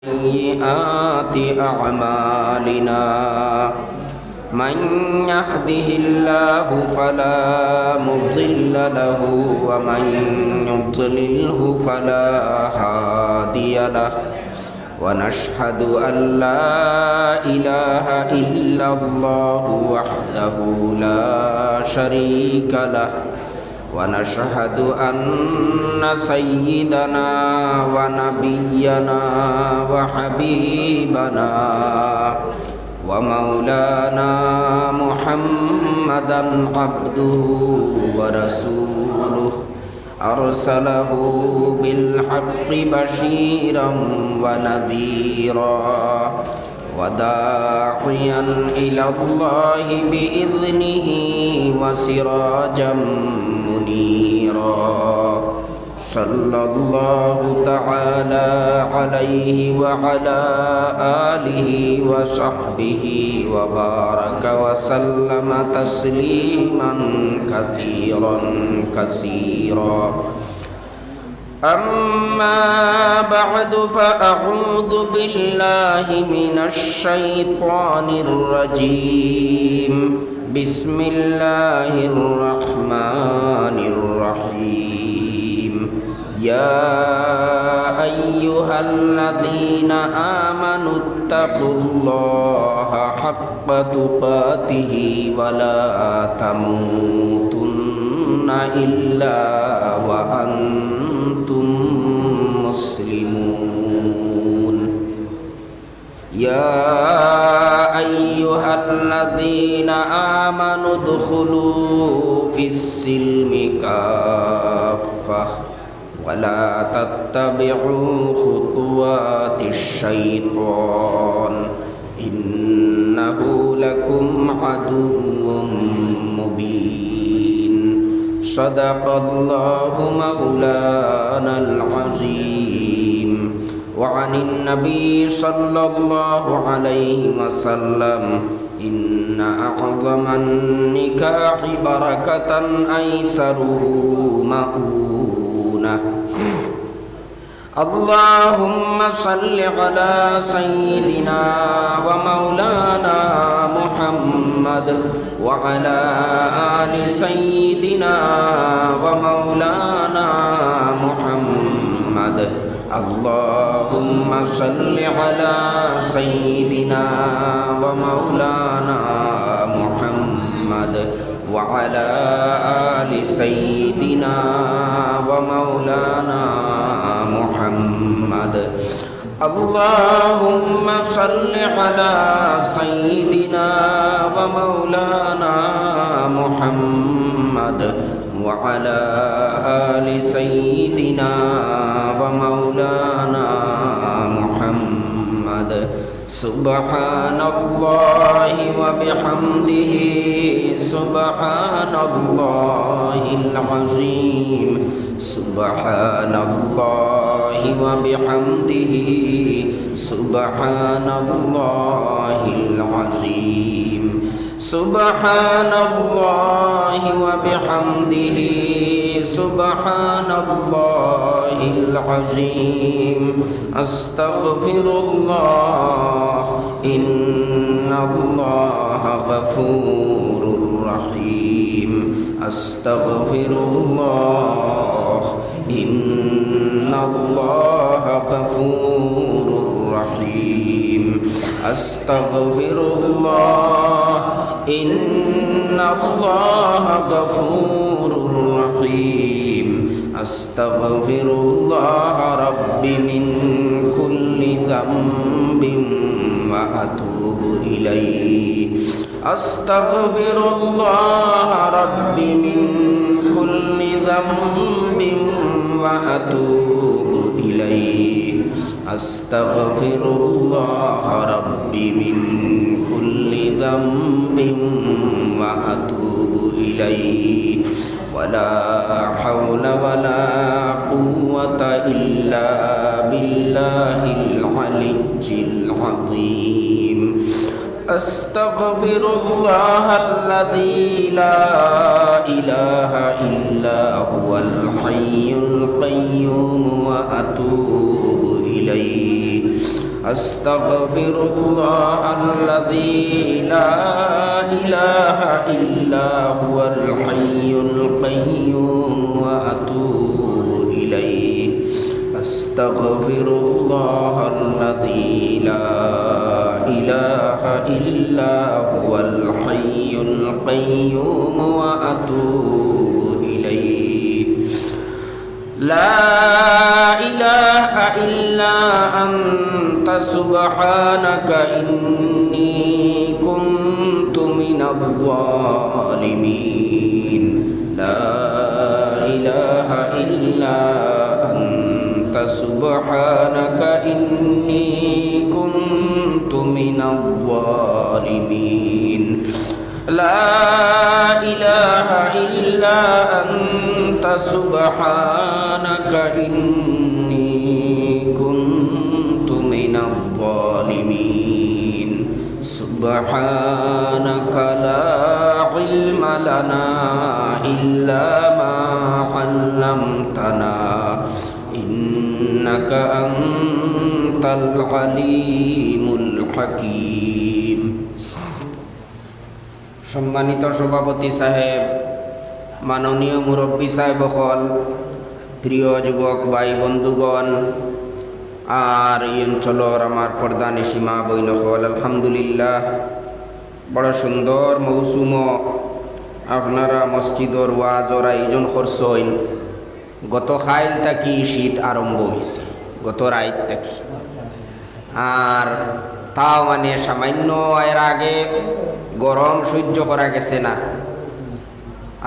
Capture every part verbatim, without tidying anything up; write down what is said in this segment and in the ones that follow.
سيئات أعمالنا. من يهده الله فلا مضل له، ومن يضلله فلا هادي له. ونشهد أن لا إله إلا الله وحده لا شريك له، ونشهد أن سيدنا ونبينا وحبيبنا ومولانا محمدا عبده ورسوله، أرسله بالحق بشيرا ونذيرا، وداعيا إلى الله بإذنه وسراجا منيرا. صلى الله تعالى عليه وعلى آله وصحبه وبارك وسلم تسليما كثيرا كثيرا. أما بعد، فأعوذ بالله من الشيطان الرجيم. بسم الله الرحمن الرحيم. يا أيها الذين آمنوا اتقوا الله حق تقاته ولا تموتن إلا وأنتم مسلمون. يا أيها الذين آمنوا ادخلوا في السلم كافة ولا تتبعوا خطوات الشيطان إنه لكم عدو مبين. صدق الله مولانا العظيم. وعن النبي صلى الله عليه وسلم: إن أعظم النكاح بركة أيسره مؤونة. اللهم صل على سيدنا ومولانا محمد وعلى آل سيدنا ومولانا محمد. اللهم صل على سيدنا ومولانا محمد وعلى آل سيدنا ومولانا محمد. اللهم صل على سيدنا ومولانا محمد وعلى آل سيدنا ومولانا محمد. سبحان الله وبحمده، سبحان الله العظيم، سبحان الله وبحمده، سبحان الله العظيم، سبحان الله وبحمده، سبحان الله العظيم. أستغفر الله، إن الله غفور رحيم. أستغفر الله، إن الله غفور رحيم. أستغفر الله، إن الله غفور رحيم. أستغفر الله رب من كل ذنب وأتوب إليه. أستغفر الله رب من كل ذنب وأتوب إليه. أستغفر الله رب من كل ذنب وأتوب إليه. ولا حول ولا قوة إلا بالله العلي العظيم. أستغفر الله الذي لا إله إلا هو الحي القيوم وأتوب إليه. أستغفر الله الذي لا إله إلا هو الحي القيوم وأتوب إليه. أستغفر الله الذي لا إله إلا هو الحي القيوم وأتوب إليه. لا إله إلا أنت سبحانك إني كنت من الظالمين. لا إله إلا أنت سبحانك إني كنت من الظالمين. لا إله إلا أنت سبحانك إني كنت من الظالمين. سبحانك لا علم لنا إلا ما علمتنا إنك أنت العليم الحكيم. সম্মানিত সভাপতি সাহেব, মাননীয় মুরব্বী সাহেব অকল, প্রিয় যুবক ভাই বন্ধুগণ, আর এই অঞ্চলর আমার পর্দানিশী মা বইন অকল, আলহামদুলিল্লাহ, বড় সুন্দর মৌসুমো আপনারা মসজিদর ওয়াজর আয়োজন করছইন। গত কাইল থাকি শীত আরম্ভ অইছে, গত রাইত থাকি। আর তাও মানে সামান্য এর আগে গরম সহ্য করা গেছে না।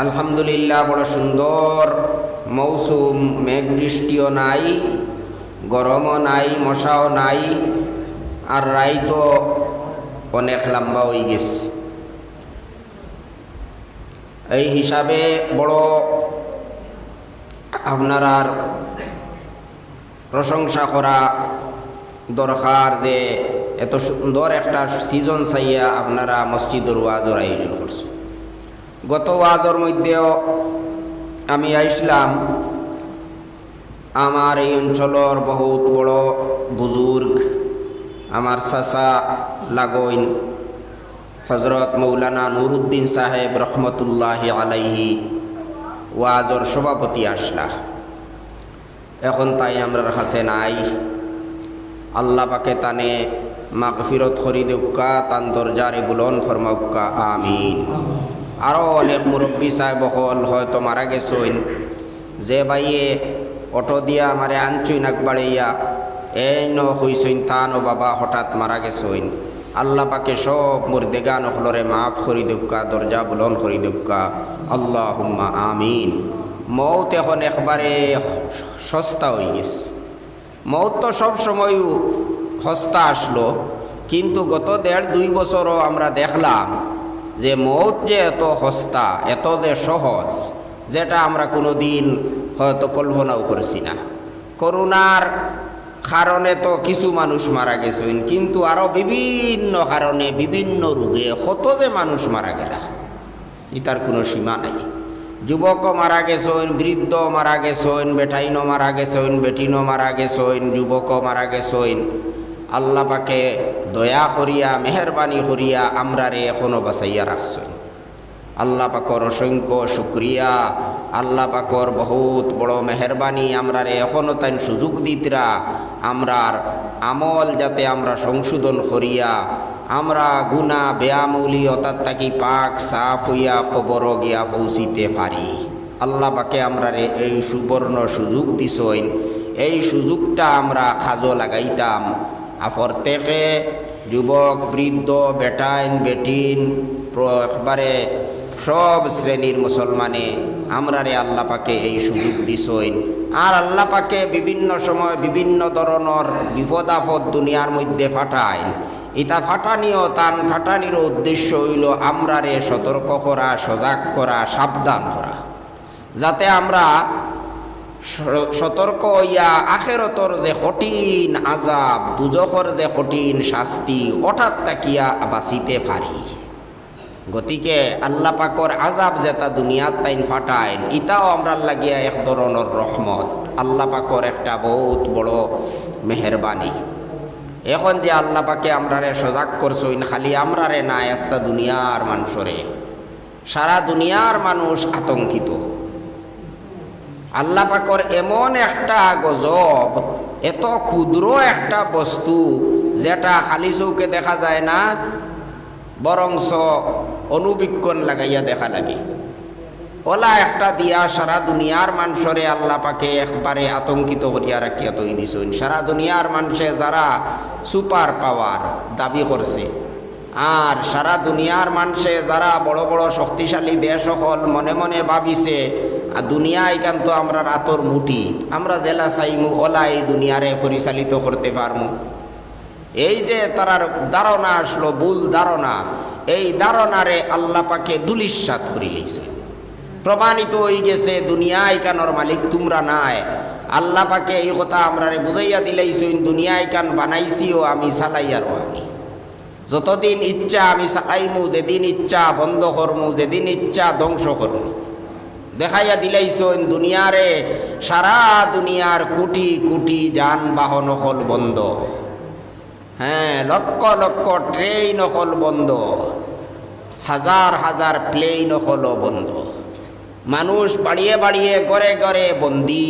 আলহামদুলিল্লাহ, বড় সুন্দর মৌসুম, মেঘ বৃষ্টিও নাই, গরমও নাই, মশাও নাই, আর রাইতও অনেক লম্বা অই গেছে। এই হিসাবে বড় আপনারার প্রশংসা করা দরকার যে এত সুন্দর একটা সিজন চাইয়া আপনারা মসজিদর ওয়াজর আয়োজন করছইন। গত ওয়াজর মধ্যেও আমি আইসলাম, আমার এই অঞ্চলর বহুত বড় বুজুর্গ, আমার চাচা লাগইন, হজরত মৌলানা নুরুদ্দিন সাহেব রহমতুল্লাহি আলাইহি ওয়াজর সভাপতি আসলা। এখন তাইন আমরার কাছে নাই। আল্লাহ পাকে তানে মাগফিরত করি দেউক্কা, তান দরজারে বুলন্দ ফরমাউক্কা, আমিন। আরো অনেক মুরব্বী সাহেব অকল হয়তো মারা গেছইন, যে ভাইয়ে অটো দিয়া আমারে আনছইন আগবাড়াইয়া, এইন কইছইন তান ও বাবা হঠাৎ মারা গেছইন। আল্লাহ পাকে সব মুর্দেগান অকলরে মাফ করি দেউক্কা, দরজা বুলন্দ করি দেউক্কা, আল্লাহুম্মা আমিন। মউত এখন একবারে সস্তা অই গেছে। মউত তো সব সময়ও হস্তা আসলো, কিন্তু গত দেড় দুই বছরও আমরা দেখলাম যে মউত যে এত হস্তা, এত যে সহজ, যেটা আমরা কোনোদিন হয়তো কল্পনাও করছি না। করোনার কারণে তো কিছু মানুষ মারা গেছইন, কিন্তু আরো বিভিন্ন কারণে, বিভিন্ন রোগে কত যে মানুষ মারা গেলা, ইতার কোনো সীমা নাই। যুবকও মারা গেছইন, বৃদ্ধ মারা গেছইন, বেটাইনও মারা গেছইন, বেটিনও মারা গেছইন, যুবকও মারা গেছইন। আল্লাহ পাকে দয়া করিয়া, মেহেরবানি করিয়া আমরারে এখনো বাঁচাইয়া রাখছইন। আল্লাহ পাকর অসংখ্য শুকরিয়া। আল্লাহ পাকর বহুত বড় মেহেরবানি, আমরারে এখনো তাইন সুযোগ দিতরা, আমরার আমল যাতে আমরা সংশোধন করিয়া আমরা গুনা বেআমলি অতার থাকি পাক সাফ অইয়া কবরো গিয়া পৌঁছিতে পারি। আল্লাহ পাকে আমরারে এই সুবর্ণ সুযোগ দিছইন, এই সুযোগটা আমরা কাজো লাগাইতাম। আর প্রত্যেকে যুবক, বৃদ্ধ, বেটাইন, বেটিন, প্র-, একবারে সব শ্রেণীর মুসলমানে আমরারে আল্লাহ পাকে এই সুযোগ দিছইন। আর আল্লাহ পাকে বিভিন্ন সময় বিভিন্ন ধরনর বিপদ আপদ দুনিয়ার মধ্যে ফাটাইন। ইতা ফাটানিও, তান ফাটানিরও উদ্দেশ্য অইলো আমরারে সতর্ক করা, সজাগ করা, সাবধান করা, যাতে আমরা স-, সতর্ক অইয়া আখেরতর যে কঠিন আযাব, দুজখর যে কঠিন শাস্তি, অটাত থাকিয়া বাঁচিতে পারি। গতিকে আল্লাহ পাকর আযাব যেটা দুনিয়াত তাইন ফাটাইন, ইতাও আমরার লাগিয়া এক ধরনর রহমত, আল্লাহ পাকর একটা বহুত বড় মেহেরবানি। এখন যে আল্লাহ পাকে আমরারে সজাগ করছইন, খালি আমরারে নায়, আস্তা দুনিয়ার মানষরে, সারা দুনিয়ার মানুষ আতঙ্কিত। আল্লাহ পাকর এমন একটা গজব, এত ক্ষুদ্র একটা বস্তু, যেটা খালি চউখে দেখা যায় না, বরঞ্চ অনুবীক্ষণ লাগাইয়া দেখা লাগে। অলা একটা দিয়া সারা দুনিয়ার মানষরে আল্লাহ পাকে একবারে আতঙ্কিত করিয়া রাখিয়া থই দিছইন। সারা দুনিয়ার মানষে যারা সুপার পাওয়ার দাবি করছে, আর সারা দুনিয়ার মানষে যারা বড় বড় শক্তিশালী দেশ অকল মনে মনে ভাবিছে, আর দুনিয়া ইখান তো আমরার আতর মুঠি, আমরা যেলা চাইমু অলা এই দুনিয়ারে পরিচালিত করতে পারমু। এই যে তারার ধারণা আসলো, ভুল ধারণা, এই ধারণারে আল্লাহ পাকে ধূলিসাৎ করিলাইছইন। প্রমাণিত অইগেছে, দুনিয়া ইখানর মালিক তুমরা নায়। আল্লাহ পাকে এই কথা আমরারে বুঝাইয়া দিলাইছইন, দুনিয়া ইখান বানাইছিও আমি, চালাইয়ারও আমি। যতদিন ইচ্ছা আমি চালাইমু, যেদিন ইচ্ছা বন্ধ করমু, যেদিন ইচ্ছা ধ্বংস করমু। দেখাইয়া দিলাইছইন দুনিয়ারে, সারা দুনিয়ার কোটি কোটি যানবাহন অকল বন্ধ। হ্যাঁ, লক্ষ লক্ষ ট্রেন অকল বন্ধ, হাজার হাজার প্লেন অকলও বন্ধ। মানুষ বাড়িয়ে বাড়িয়ে, ঘরে ঘরে বন্দি,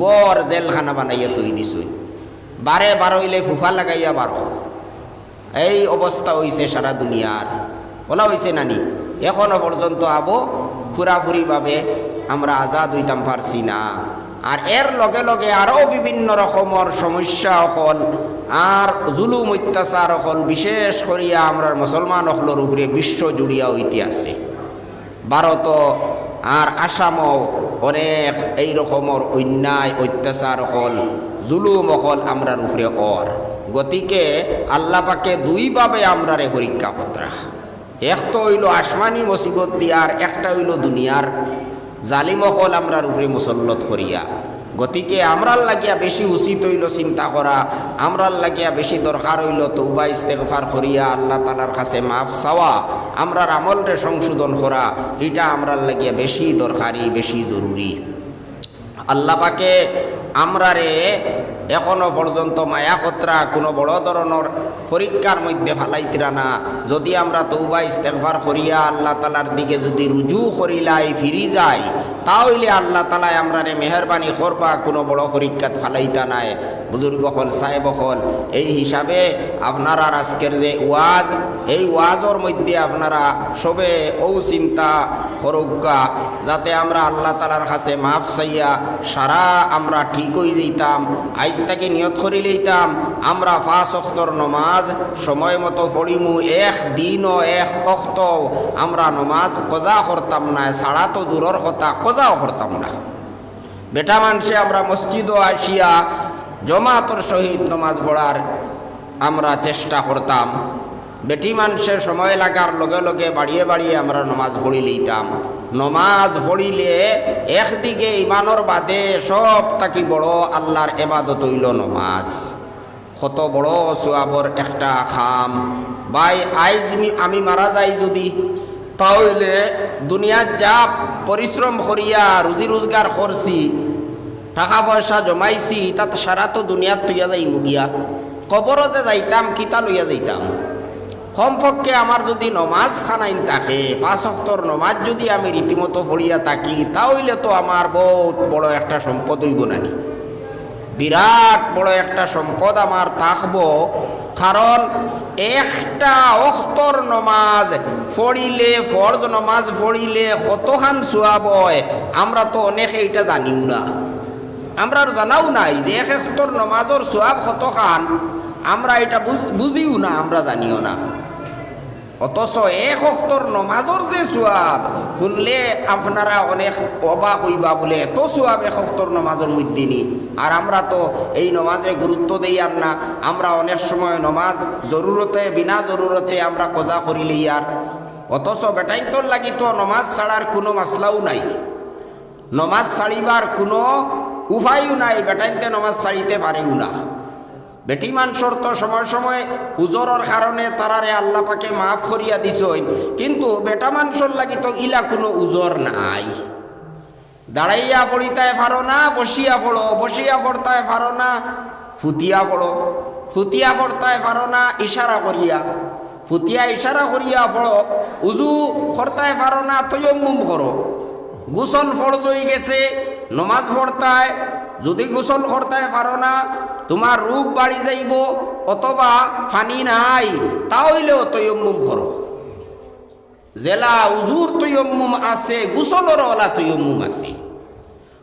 ঘর জেলখানা বানাইয়া থই দিছইন। বারে বারইলে ফুফা লাগাইয়া বারো। এই অবস্থা অইছে সারা দুনিয়ার। অলা অইছে না নি? এখনো পর্যন্ত আবো পুরাপুরিভাবে আমরা আজাদ অইতাম পারছি না। আর এর লগে লগে আরো বিভিন্ন রকমর সমস্যা অকল আর জুলুম অত্যাচার অকল, বিশেষ করিয়া আমরার মুসলমান অকলর উপরে বিশ্ব জুড়িয়া অইতে আছে। ভারত আর আসামও অনেক এই রকমর অন্যায় অত্যাচার অকল, জুলুম অকল আমরার উপরে অর। গতিকে আল্লাহ পাকে দুইভাবে আমরারে পরীক্ষা করতরা। এক তো অইলো আসমানি মুসিবত দিয়া, আর একটা অইলো দুনিয়ার জালিম অকল আমরার উপরে মুসল্লত করিয়া। গতিকে আমরার লাগিয়া বেশি উচিত অইলো চিন্তা করা, আমরার লাগিয়া বেশি দরকার অইলো তওবা ইস্তেগফার করিয়া আল্লাহ তাআলার কাছে মাফ চাওয়া, আমরার আমলরে সংশোধন করা, ইটা আমরার লাগিয়া বেশি দরকারি, বেশি জরুরি। আল্লাহ পাকে আমরারে এখনো পর্যন্ত মায়া করতরা কুনু বড় ধরনর পরীক্ষার মধ্যে ফালাইতরা না। যুদি আমরা তওবা ইস্তেগফার করিয়া আল্লাহ তাআলার দিকে যুদি রুজু করিলাই, ফিরি যাই, তা অইলে আল্লাহ তাআলায় আমরারে মেহেরবানি করবা, কুনু বড় পরীক্ষাত ফালাইতা নায়। বুজুর্গ অকল, সাহেব অকল, এই হিসাবে আপনারার আজকের যে ওয়াজ, এই ওয়াজর মধ্যে আপনারা সবে অউ চিন্তা করউক্কা, যাতে আমরা আল্লাহ তাআলার কাছে মাফ চাইয়া সারা আমরা ঠিক অই যাইতাম। আইজ থাকি নিয়ত করি লইতাম, আমরা পাঁচ অক্তর নমাজ সময় মতো পড়িমু, এক দিনও এক অক্ত আমরা নমাজ কজা করতাম না, ছাড়া তো দূরর কথা, কজাও করতাম না। বেটা মানষে আমরা মসজিদো আসিয়া জমাতর সহিত নমাজ পড়ার আমরা চেষ্টা করতাম। বেটি মানষে সময় লাগার লগে লগে বাড়িয়ে বাড়িয়ে আমরা নমাজ পড়ি লইতাম। নমাজ পড়িলে একদিকে ইমানর বাদে সব থাকি বড় আল্লাহর এবাদত অইলো নমাজ। কত বড় সওয়াবর একটা কাম। ভাই, আইজ মি-, আমি মারা যাই যুদি, তা অইলে দুনিয়াত যা পরিশ্রম করিয়া রুজি রোজগার করছি, টাকা পয়সা জমাইছি, ইতা সারা তো দুনিয়াত থইয়া যাইমু গিয়া। কবরো যে যাইতাম, কিতা লইয়া যাইতাম? কমপক্ষে আমার যুদি নমাজ খানাইন থাকে, পাঁচ অক্তর নমাজ যুদি আমি রীতিমতো পড়িয়া থাকি, তা অইলে তো আমার বউত বড় একটা সম্পদ অইবো না নি? বিরাট বড় একটা সম্পদ আমার থাকবো, কারণ একটা অক্তর নমাজ পড়িলে, ফরজ নমাজ পড়িলে কতখান সওয়াব অয়, আমরা তো অনেকে ইটা জানিও না। আমরার জানাও নাই যে এক অক্তর নমাজর সওয়াব কতখান, আমরা ইটা বুঝ-, বুঝিও না, আমরা জানিও না। অথচ এক অক্তর নমাজর যে সওয়াব, হুনলে আপনারা অনেক অবাক অইবা বুলে, এত সওয়াব এক অক্তর নমাজর মধ্যে নি। আর আমরা তো এই নমাজরে গুরুত্ব দেইয়ার না, আমরা অনেক সময় নমাজ জরুরতে, বিনা জরুরতে আমরা কজা করি লইয়ার। অথচ বেটাইন্তর লাগি তো নমাজ ছাড়ার কুনু মাসলাও নাই, নমাজ ছাড়িবার কুনু উপায়ও নাই, বেটাইন্তে নমাজ ছাড়িতে পারেও না। বেটি মানষর তো সময় সময় উজরর কারণে তারারে আল্লাহ পাকে মাফ করিয়া দিছইন, কিন্তু বেটা মানষর লাগি তো ইলা কুনু উজর নাই। দাঁড়াইয়া পড়িতায় পারো না, বসিয়া পড়ো, বসিয়া পড়তায় পারো না, ফুতিয়া পড়ো। ফুতিয়া পড়তায় পারো না, ইশারা করিয়া। ফুতিয়া ইশারা করিয়া পড়ো। উজু করতায় পারো না, তৈয়ম্মুম করো। গোসল ফরজ অইগেছে, নমাজ পড়তায়। যুদি গোসল করতায় পারো না, তুমার রোগ বাড়ি যাইবো, অথবা পানি নাই, তা অইলেও তৈয়ম্মুম করো। যেলা উজুর তৈয়ম্মুম আছে, গোসলরও অলা তৈয়ম্মুম আছে।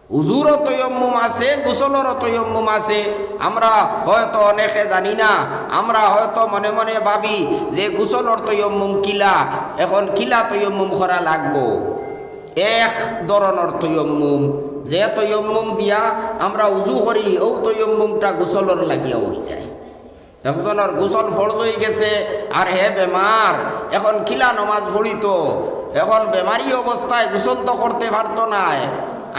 উজুরও তৈয়ম্মুম আছে, গোসলরও তৈয়ম্মুম আছে। আমরা হয়তো অনেকে জানি না, আমরা হয়তো মনে মনে ভাবি যে গোসলর তৈয়ম্মুম কিলা, এখন কিলা তৈয়ম্মুম করা লাগবো। এক ধরনর তৈয়ম্মুম, যে তৈয়ম্মুম দিয়া আমরা উজু করি, অউ তৈয়ম্মুমটা গোসলর লাগিয়াও অইযায়। একজনর গোসল ফরজ অইগেছে, আর হে বেমার, এখন কিলা নমাজ পড়িতো? এখন বেমারি অবস্থায় গোসল তো করতে পারতো নায়।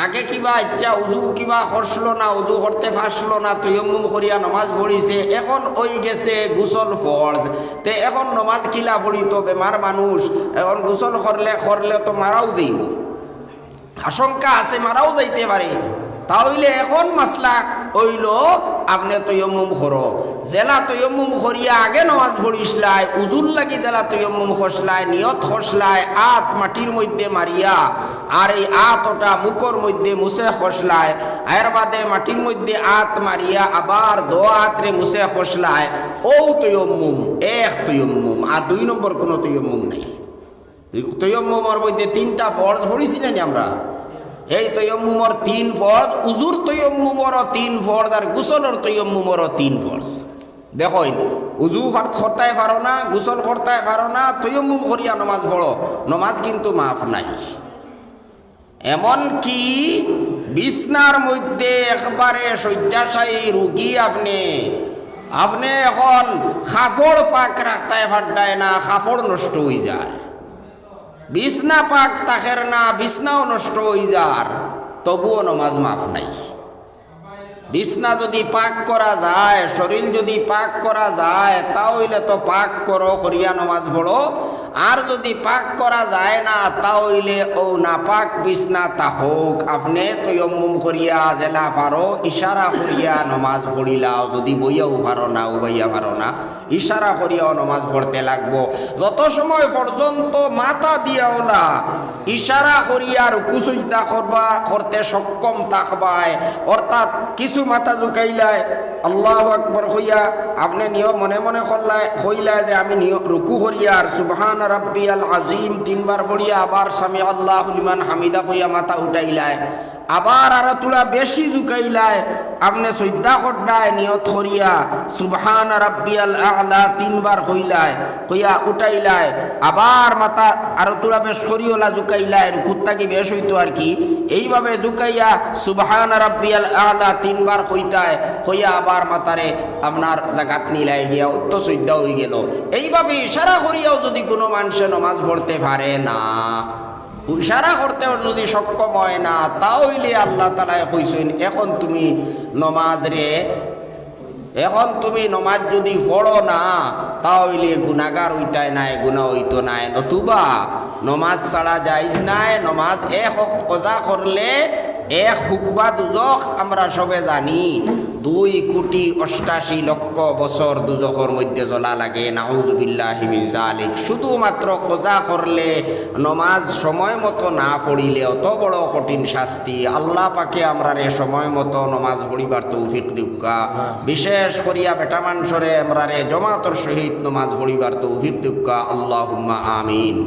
আগে কিবা ইচ্ছা উজু কিবা করছিল না, উজু করতে পারছিল না, তৈয়ম্মুম করিয়া নমাজ পড়িছে। এখন অইগেছে গোসল ফরজ, তে এখন নমাজ কিলা পড়িতো? বেমার মানুষ, এখন গোসল করলে, করলে তো মারাও যাইবো। আশঙ্কা আছে মারাও যাইতে পারে। তা অইলে এখন মাসলা অইলো, আপনে তৈয়ম্মুম করো। যেলা তৈয়ম্মুম করিয়া আগে নমাজ পড়িছলায়, উজুর লাগি যেলা তৈয়ম্মুম করছলায়, নিয়ত করছলায়, আত মাটির মধ্যে মারিয়া, আর এই আত ওটা মুখর মধ্যে মুছে করছলায়, এর বাদে মাটির মধ্যে আত মারিয়া আবার দো আতরে মুছে করছলায়, অউ তৈয়ম্মুম, এক তৈয়ম্মুম, আর দুই নম্বর কোনো তৈয়ম্মুম নাই। তৈয়ম্মুমর মধ্যে তিনটা ফরজ পড়িছি না নি আমরা? এই তৈয়ম্মুমর তিন ফরজ, উজুর তৈয়ম্মুমরও তিন ফরজ, আর গোসলর তৈয়ম্মুমরও তিন ফরজ। দেখইন, উজু ফার-, করতায় পারো না, গোসল করতায় পারো না, তৈয়ম্মুম করিয়া নমাজ পড়ো, নমাজ কিন্তু মাফ নাই। এমনকি বিছনার মধ্যে একবারে শয্যাশায়ী রুগী আপনে, আপনে এখন কাপড় পাক রাখতায় পাররায় না, কাপড় নষ্ট অইযার। বিছনা পাক থাকের না, বিছনাও নষ্ট অইযার, তবুও নমাজ মাফ নাই। বিছনা যুদি পাক করা যায়, শরীর যুদি পাক করা যায়, তা অইলে তো পাক করো, করিয়া নমাজ পড়ো। আর যুদি পাক করা যায় না, তা অইলে অউ নাপাক বিছনা থাকউক, আপনে তৈয়ম্মুম করিয়া যেলা পারো, ইশারা করিয়া নমাজ পড়িলাও, যুদি বইয়াও পারো না, উবাইয়া পারো না, ইশারা করিয়াও নমাজ পড়তে লাগবো। যত সময় পর্যন্ত মাথা দিয়া অলা ইশারা করিয়া রুকু সইজদা করবা, করতে সক্ষম থাকবায়, অর্থাৎ কিছু মাথা ঝুকাইলায়, আল্লাহু আকবার কইয়া, আপনে নিয়ত মনে মনে করলায়, কইলায় যে আমি নিয়ত রুকু করিয়ার, সুবহান রাব্বিয়াল আজিম তিনবার পড়িয়া আবার সামি আল্লাহু লিমান হামিদা কইয়া মাথা উঠাইলায়, আবার আরো থুড়া বেশি ঝুকাইলায়, আপনে সইজদা কররায় নিয়ত করিয়া, সুবহান রাব্বিয়াল আ'লা তিনবার কইলায়, কইয়া উঠাইলায়, আবার মাথা আরো থুড়া বেশ করি অলা ঝুকাইলায়, রুকুত থাকি বেশ অইতো আর কি। এইভাবে ঝুকাইয়া সুবহান রাব্বিয়াল আ'লা তিনবার কইতায়, কইয়া আবার মাথারে আপনার জাগাত নিলায় গিয়া উত্ত সইজদা অইগেলো। এইভাবে ইশারা করিয়াও যুদি কোনো মানষে নমাজ পড়তে পারে না, ইশারা করতেও যুদি সক্ষম অয় না, তা অইলে আল্লাহ তাআলায় কইছইন, এখন তুমি নমাজরে, এখন তুমি নমাজ যুদি পড়ো না, তা অইলে গুনাগার অইতায় নায়, গুনা অইতো নায়, নতুবা নমাজ ছাড়া জায়েজ নায়। নমাজ এক ওয়াক্ত কজা করলে এক হুকবা দুজখ আমরা সবে জানি, দুই কোটি অষ্টাশি লক্ষ বছর দুজখর মধ্যে জ্বলা লাগে, নাউজুবিল্লাহি মিন জালিক। শুধুমাত্র কজা করলে, নমাজ সময় মতো না পড়িলে অত বড় কঠিন শাস্তি। আল্লাহ পাকে আমরারে সময় মতো নমাজ পড়িবার তৌফিক দেউক্কা। বিশেষ করিয়া বেটা মানষরে আমরারে জমাতর সহিত নমাজ পড়িবার তৌফিক দেউক্কা। আল্লাহুম্মা আমিন।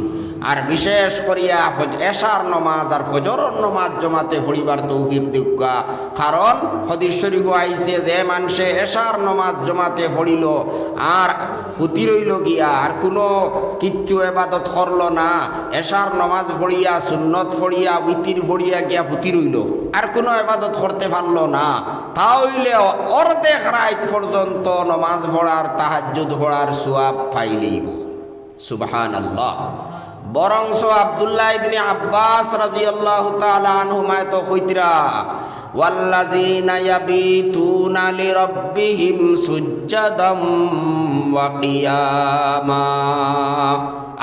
আর বিশেষ করিয়া ফজ-, এশার নমাজ আর ফজরর নমাজ জমাতে পড়িবার তৌফিক দেউক্কা। কারণ হাদিস শরীফো আইছে যে মানষে এশার নমাজ জমাতে পড়িলো আর ফুতি রইলো গিয়া, আর কুনু কিচ্ছু এবাদত করলো না, এশার নমাজ পড়িয়া, সুন্নত পড়িয়া, উতির পড়িয়া গিয়া ফুতি রইলো, আর কুনু এবাদত করতে পারলো না, তা অইলে অর্ধেক রাইত পর্যন্ত নমাজ পড়ার, তাহাজ্জুদ পড়ার সওয়াব পাইলিবো। সুবহানাল্লাহ। বরঞ্চ আব্দুল্লাহ ইবনে আব্বাস রাদিয়াল্লাহু তাআলা আনহুমায় তো কইতরা, "ওয়াল্লাযীনা ইয়াবীতুনা লিরাব্বিহিম সুজ্জাদাম ওয়া কিয়ামা।"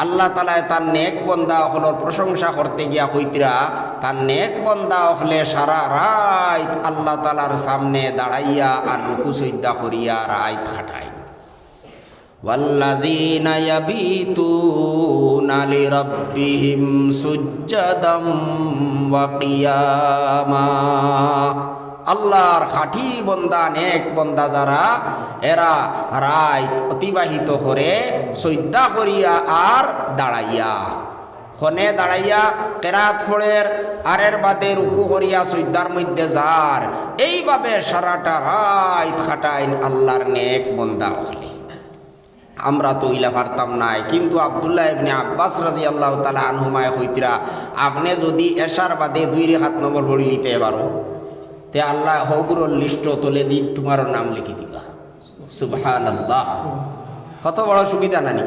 আল্লাহ তাআলায় তান নেক বন্দা অকলর প্রশংসা করতে গিয়া কইতরা, তান নেক বন্দা অকলে সারা রাইত আল্লাহ তাআলার সামনে দাঁড়াইয়া আর রুকু সইজদা করিয়া রাইত কাটায়। والذين يبيتون لربهم سجدا وقياما। আল্লাহর খাঁটি বন্দা, নেক বন্দা যারা, এরা রাইত অতিবাহিত করে সইজদা করিয়া আর দাঁড়াইয়া। হনে দাঁড়াইয়া কেরাত পড়ের, আর এর বাদে রুকু করিয়া সইজদার মধ্যে যার। এইভাবে সারাটা রাইত কাটাইন আল্লাহর নেক বন্দা অকলে। আমরা তো ইলা পারতাম নায়, কিন্তু আব্দুল্লাহ ইবনে আব্বাস রাদিয়াল্লাহু তাআলা আনহুমায় কইতরা, "আপনে যুদি এশার বাদে দুই রেকাত নফল পড়িলিতে পারো, তে আল্লায় হগুরর লিস্টো তলেদি তুমারও নাম লেখি দিবা।" সুবহানাল্লাহ। কত বড় সুবিধা নানি?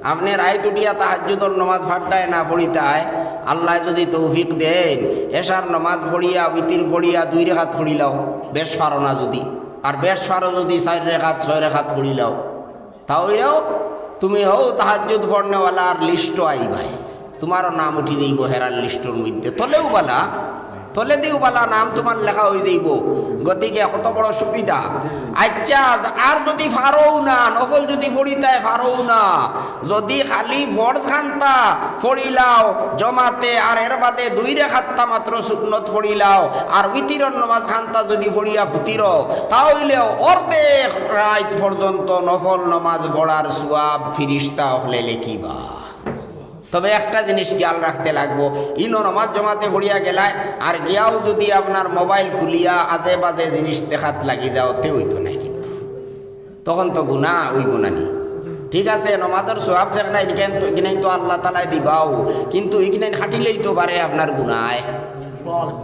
আপনে রাইত উঠিয়া তাহাজ্জুদর নমাজ ফাড্ডায় না পড়িতায়, আল্লায় যুদি তৌফিক দেইন, এশার নমাজ পড়িয়া, বিতির পড়িয়া, দুই রেকাত পড়িলাও, বেশ পারো না যুদি, আর বেশ পারো যুদি চাইর রেকাত, ছয় রেকাত পড়িলাও, তাইলেও তুমি হউ তাহাজ্জুদ পড়নেওয়ালার লিস্টো আইবায়, তুমারও নাম উঠি যাইবো হেরার লিস্টোর মধ্যে। তলেও বালা, তলেদিও বালা নাম তুমার লেখা অই যাইবো। গতিকে কত বড় সুবিধা। আচ্ছা, আর যুদি পারো না, নফল যুদি পড়িতায় পারো না, যুদি খালি ফরজ খান্তা পড়িলাও, জমাতে, আর এর বাদে দুই রেকাতটা মাত্র সুন্নত পড়িলাও, আর বিতিরর নমাজ খান্তা যুদি পড়িয়া ফুতিরো, তাইলেও অর্ধেক রাইত পর্যন্ত নফল নমাজ পড়ার সওয়াব ফিরিস্তা অকলে লেখিবা। তবে একটা জিনিস খেয়াল রাখতে লাগবো, ইনো নমাজ জমাতে পড়িয়া গেলায়, আর গিয়াও যুদি আপনার মোবাইল খুলিয়া আজে বাজে জিনিস দেখাত লাগি যাও, তে অইতো নায় কিন্তু। তখন তো গুনা অইবো নানি? ঠিক আছে, নমাজর সওয়াব যেখানে ইখান তো, ইখান তো আল্লাহ তাআলায় দিবাও, কিন্তু ইখান কাটিলেই তো পারে আপনার গুনায়।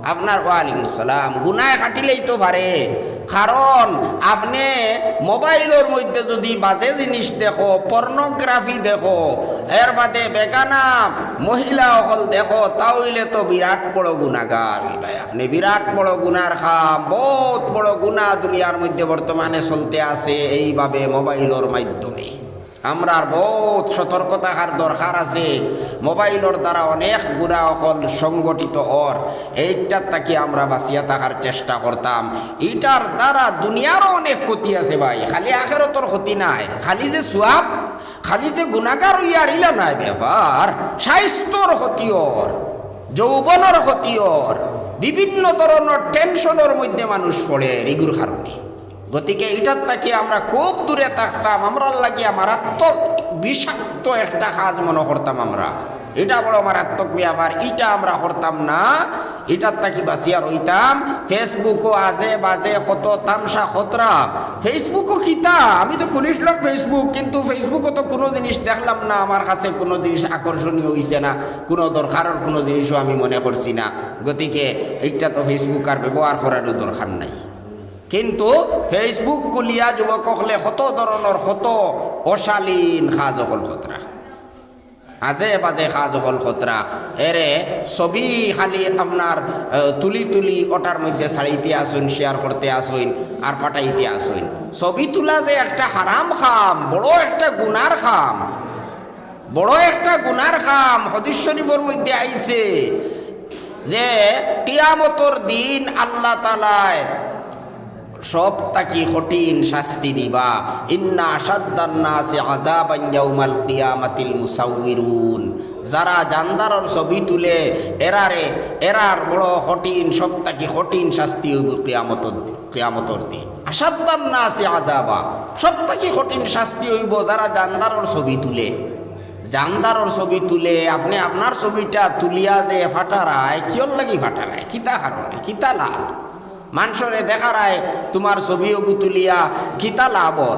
আপনার, ওয়ালাইকুম আসসালাম, গুনায় কাটিলেই তো পারে। কারণ আপনে মোবাইলর মধ্যে যুদি বাজে জিনিস দেখো, পর্নোগ্রাফি দেখো, এর বাদে বেগানা মহিলা অকল দেখো, তাইলে তো বিরাট বড় গুনাগার অইবায়। আপনে বিরাট বড় গুনার কাম, বউত বড় গুনা দুনিয়ার মধ্যে বর্তমানে চলতে আছে এইভাবে মোবাইলর মাধ্যমে। আমরার বউত সতর্ক থাকার দরকার আছে। মোবাইলর দ্বারা অনেক গুনা অকল সংগঠিত অর, এইটার থাকি আমরা বাঁচিয়া থাকার চেষ্টা করতাম। ইটার দ্বারা দুনিয়ারও অনেক ক্ষতি আছে ভাই, খালি আখেরাতর ক্ষতি নায়। খালি যে সওয়াব, খালি যে গুনাগার অইয়ার ইলা নায় ব্যাপার, স্বাস্থ্যর ক্ষতি অর, যৌবনর ক্ষতি অর, বিভিন্ন ধরনর টেনশনর মধ্যে মানুষ পড়ের ইগুর কারণে। গতিকে ইটার থাকি আমরা খুব দূরে থাকতাম। আমরার লাগিয়া মারাত্মক বিষাক্ত একটা কাজ মনো করতাম আমরা। ইটা বড় মারাত্মক ব্যাপার, ইটা আমরা করতাম না, ইটার থাকি বাঁচিয়া রইতাম। Facebook-ও আজে বাজে কত তামশা খতরা। Facebook-ও কিতা? আমি তো খুলিছলাম Facebook, কিন্তু Facebook-ও তো কুনু জিনিস দেখলাম না, আমার কাছে কুনু জিনিস আকর্ষণীয় অইছে না, কুনু দরকারর কুনু জিনিসও আমি মনে করছি না। গতিকে ইটা তো Facebook আর ব্যবহার করারও দরকার নাই। কিন্তু Facebook খুলিয়া যুবক অকলে কত ধরনর কত অশালীন কাজ অকল খতরা, আজে বাজে কাজ অকল খতরা। এরে ছবি খালি আপনার, আহ, তুলি তুলি ওটার মধ্যে ছাড়িতে আসইন, শেয়ার করতে আসইন, আর ফাটাইতে আসইন। ছবি তুলা যে একটা হারাম কাম, বড় একটা গুনার কাম, বড় একটা গুনার কাম। হাদিস শরীফর মধ্যে আইছে যে কিয়ামতর দিন আল্লাহ তাআলায় সব থাকি কঠিন শাস্তি দিবা। ইন্না আশাদ্দান নাসি আযাবান ইয়াউমাল কিয়ামাতিল মুসাউউরুন। যারা জানদারর ছবি তুলে, এরারে, এরার বড় কঠিন, সব থাকি কঠিন শাস্তি অইবো কিয়ামতর, কিয়ামতর দিন। আশাদ্দান নাসি আযাবা, সব থাকি কঠিন শাস্তি অইবো যারা জানদারর ছবি তুলে। জানদারর ছবি তুলে, আপনে আপনার ছবিটা তুলিয়া যে ফাটারায়, কিয়র লাগি ফাটারায়? কিতা কারণে? কিতা লাভ? মানষরে দেখারায় তুমার ছবি অগু তুলিয়া কিতা লাভ অর?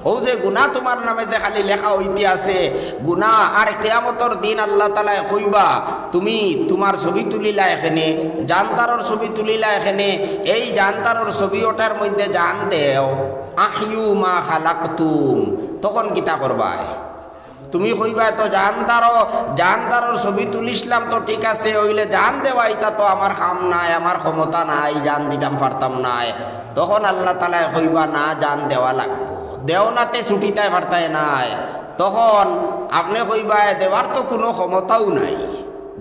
অউ যে গুনা তুমার নামে যে খালি লেখা অইতে আছে, গুনা, আর কিয়ামতর দিন আল্লাহ তাআলায় কইবা, "তুমি তুমার ছবি তুলিলায় কেনে, জানদারর ছবি তুলিলায় কেনে, এই জানদারর ছবি ওটার মধ্যে জান দেও, আহয়ু মা খালাকতুম।" তখন কিতা করবায়? তুমি কইবায় তো জানদারর, জানদারর ছবি তুলিছলাম তো ঠিক আছে, অইলে জান দেওয়া ইতা তো আমার কাম নায়, আমার ক্ষমতা নাই, জান দিতাম পারতাম নায়। তখন আল্লাহ তাআলায় কইবা, "না, জান দেওয়া লাগবো, দেও না তে ছুটিতায় পারতায় নায়।" তখন আপনে কইবায়, "দেওয়ার তো কুনু ক্ষমতাও নাই,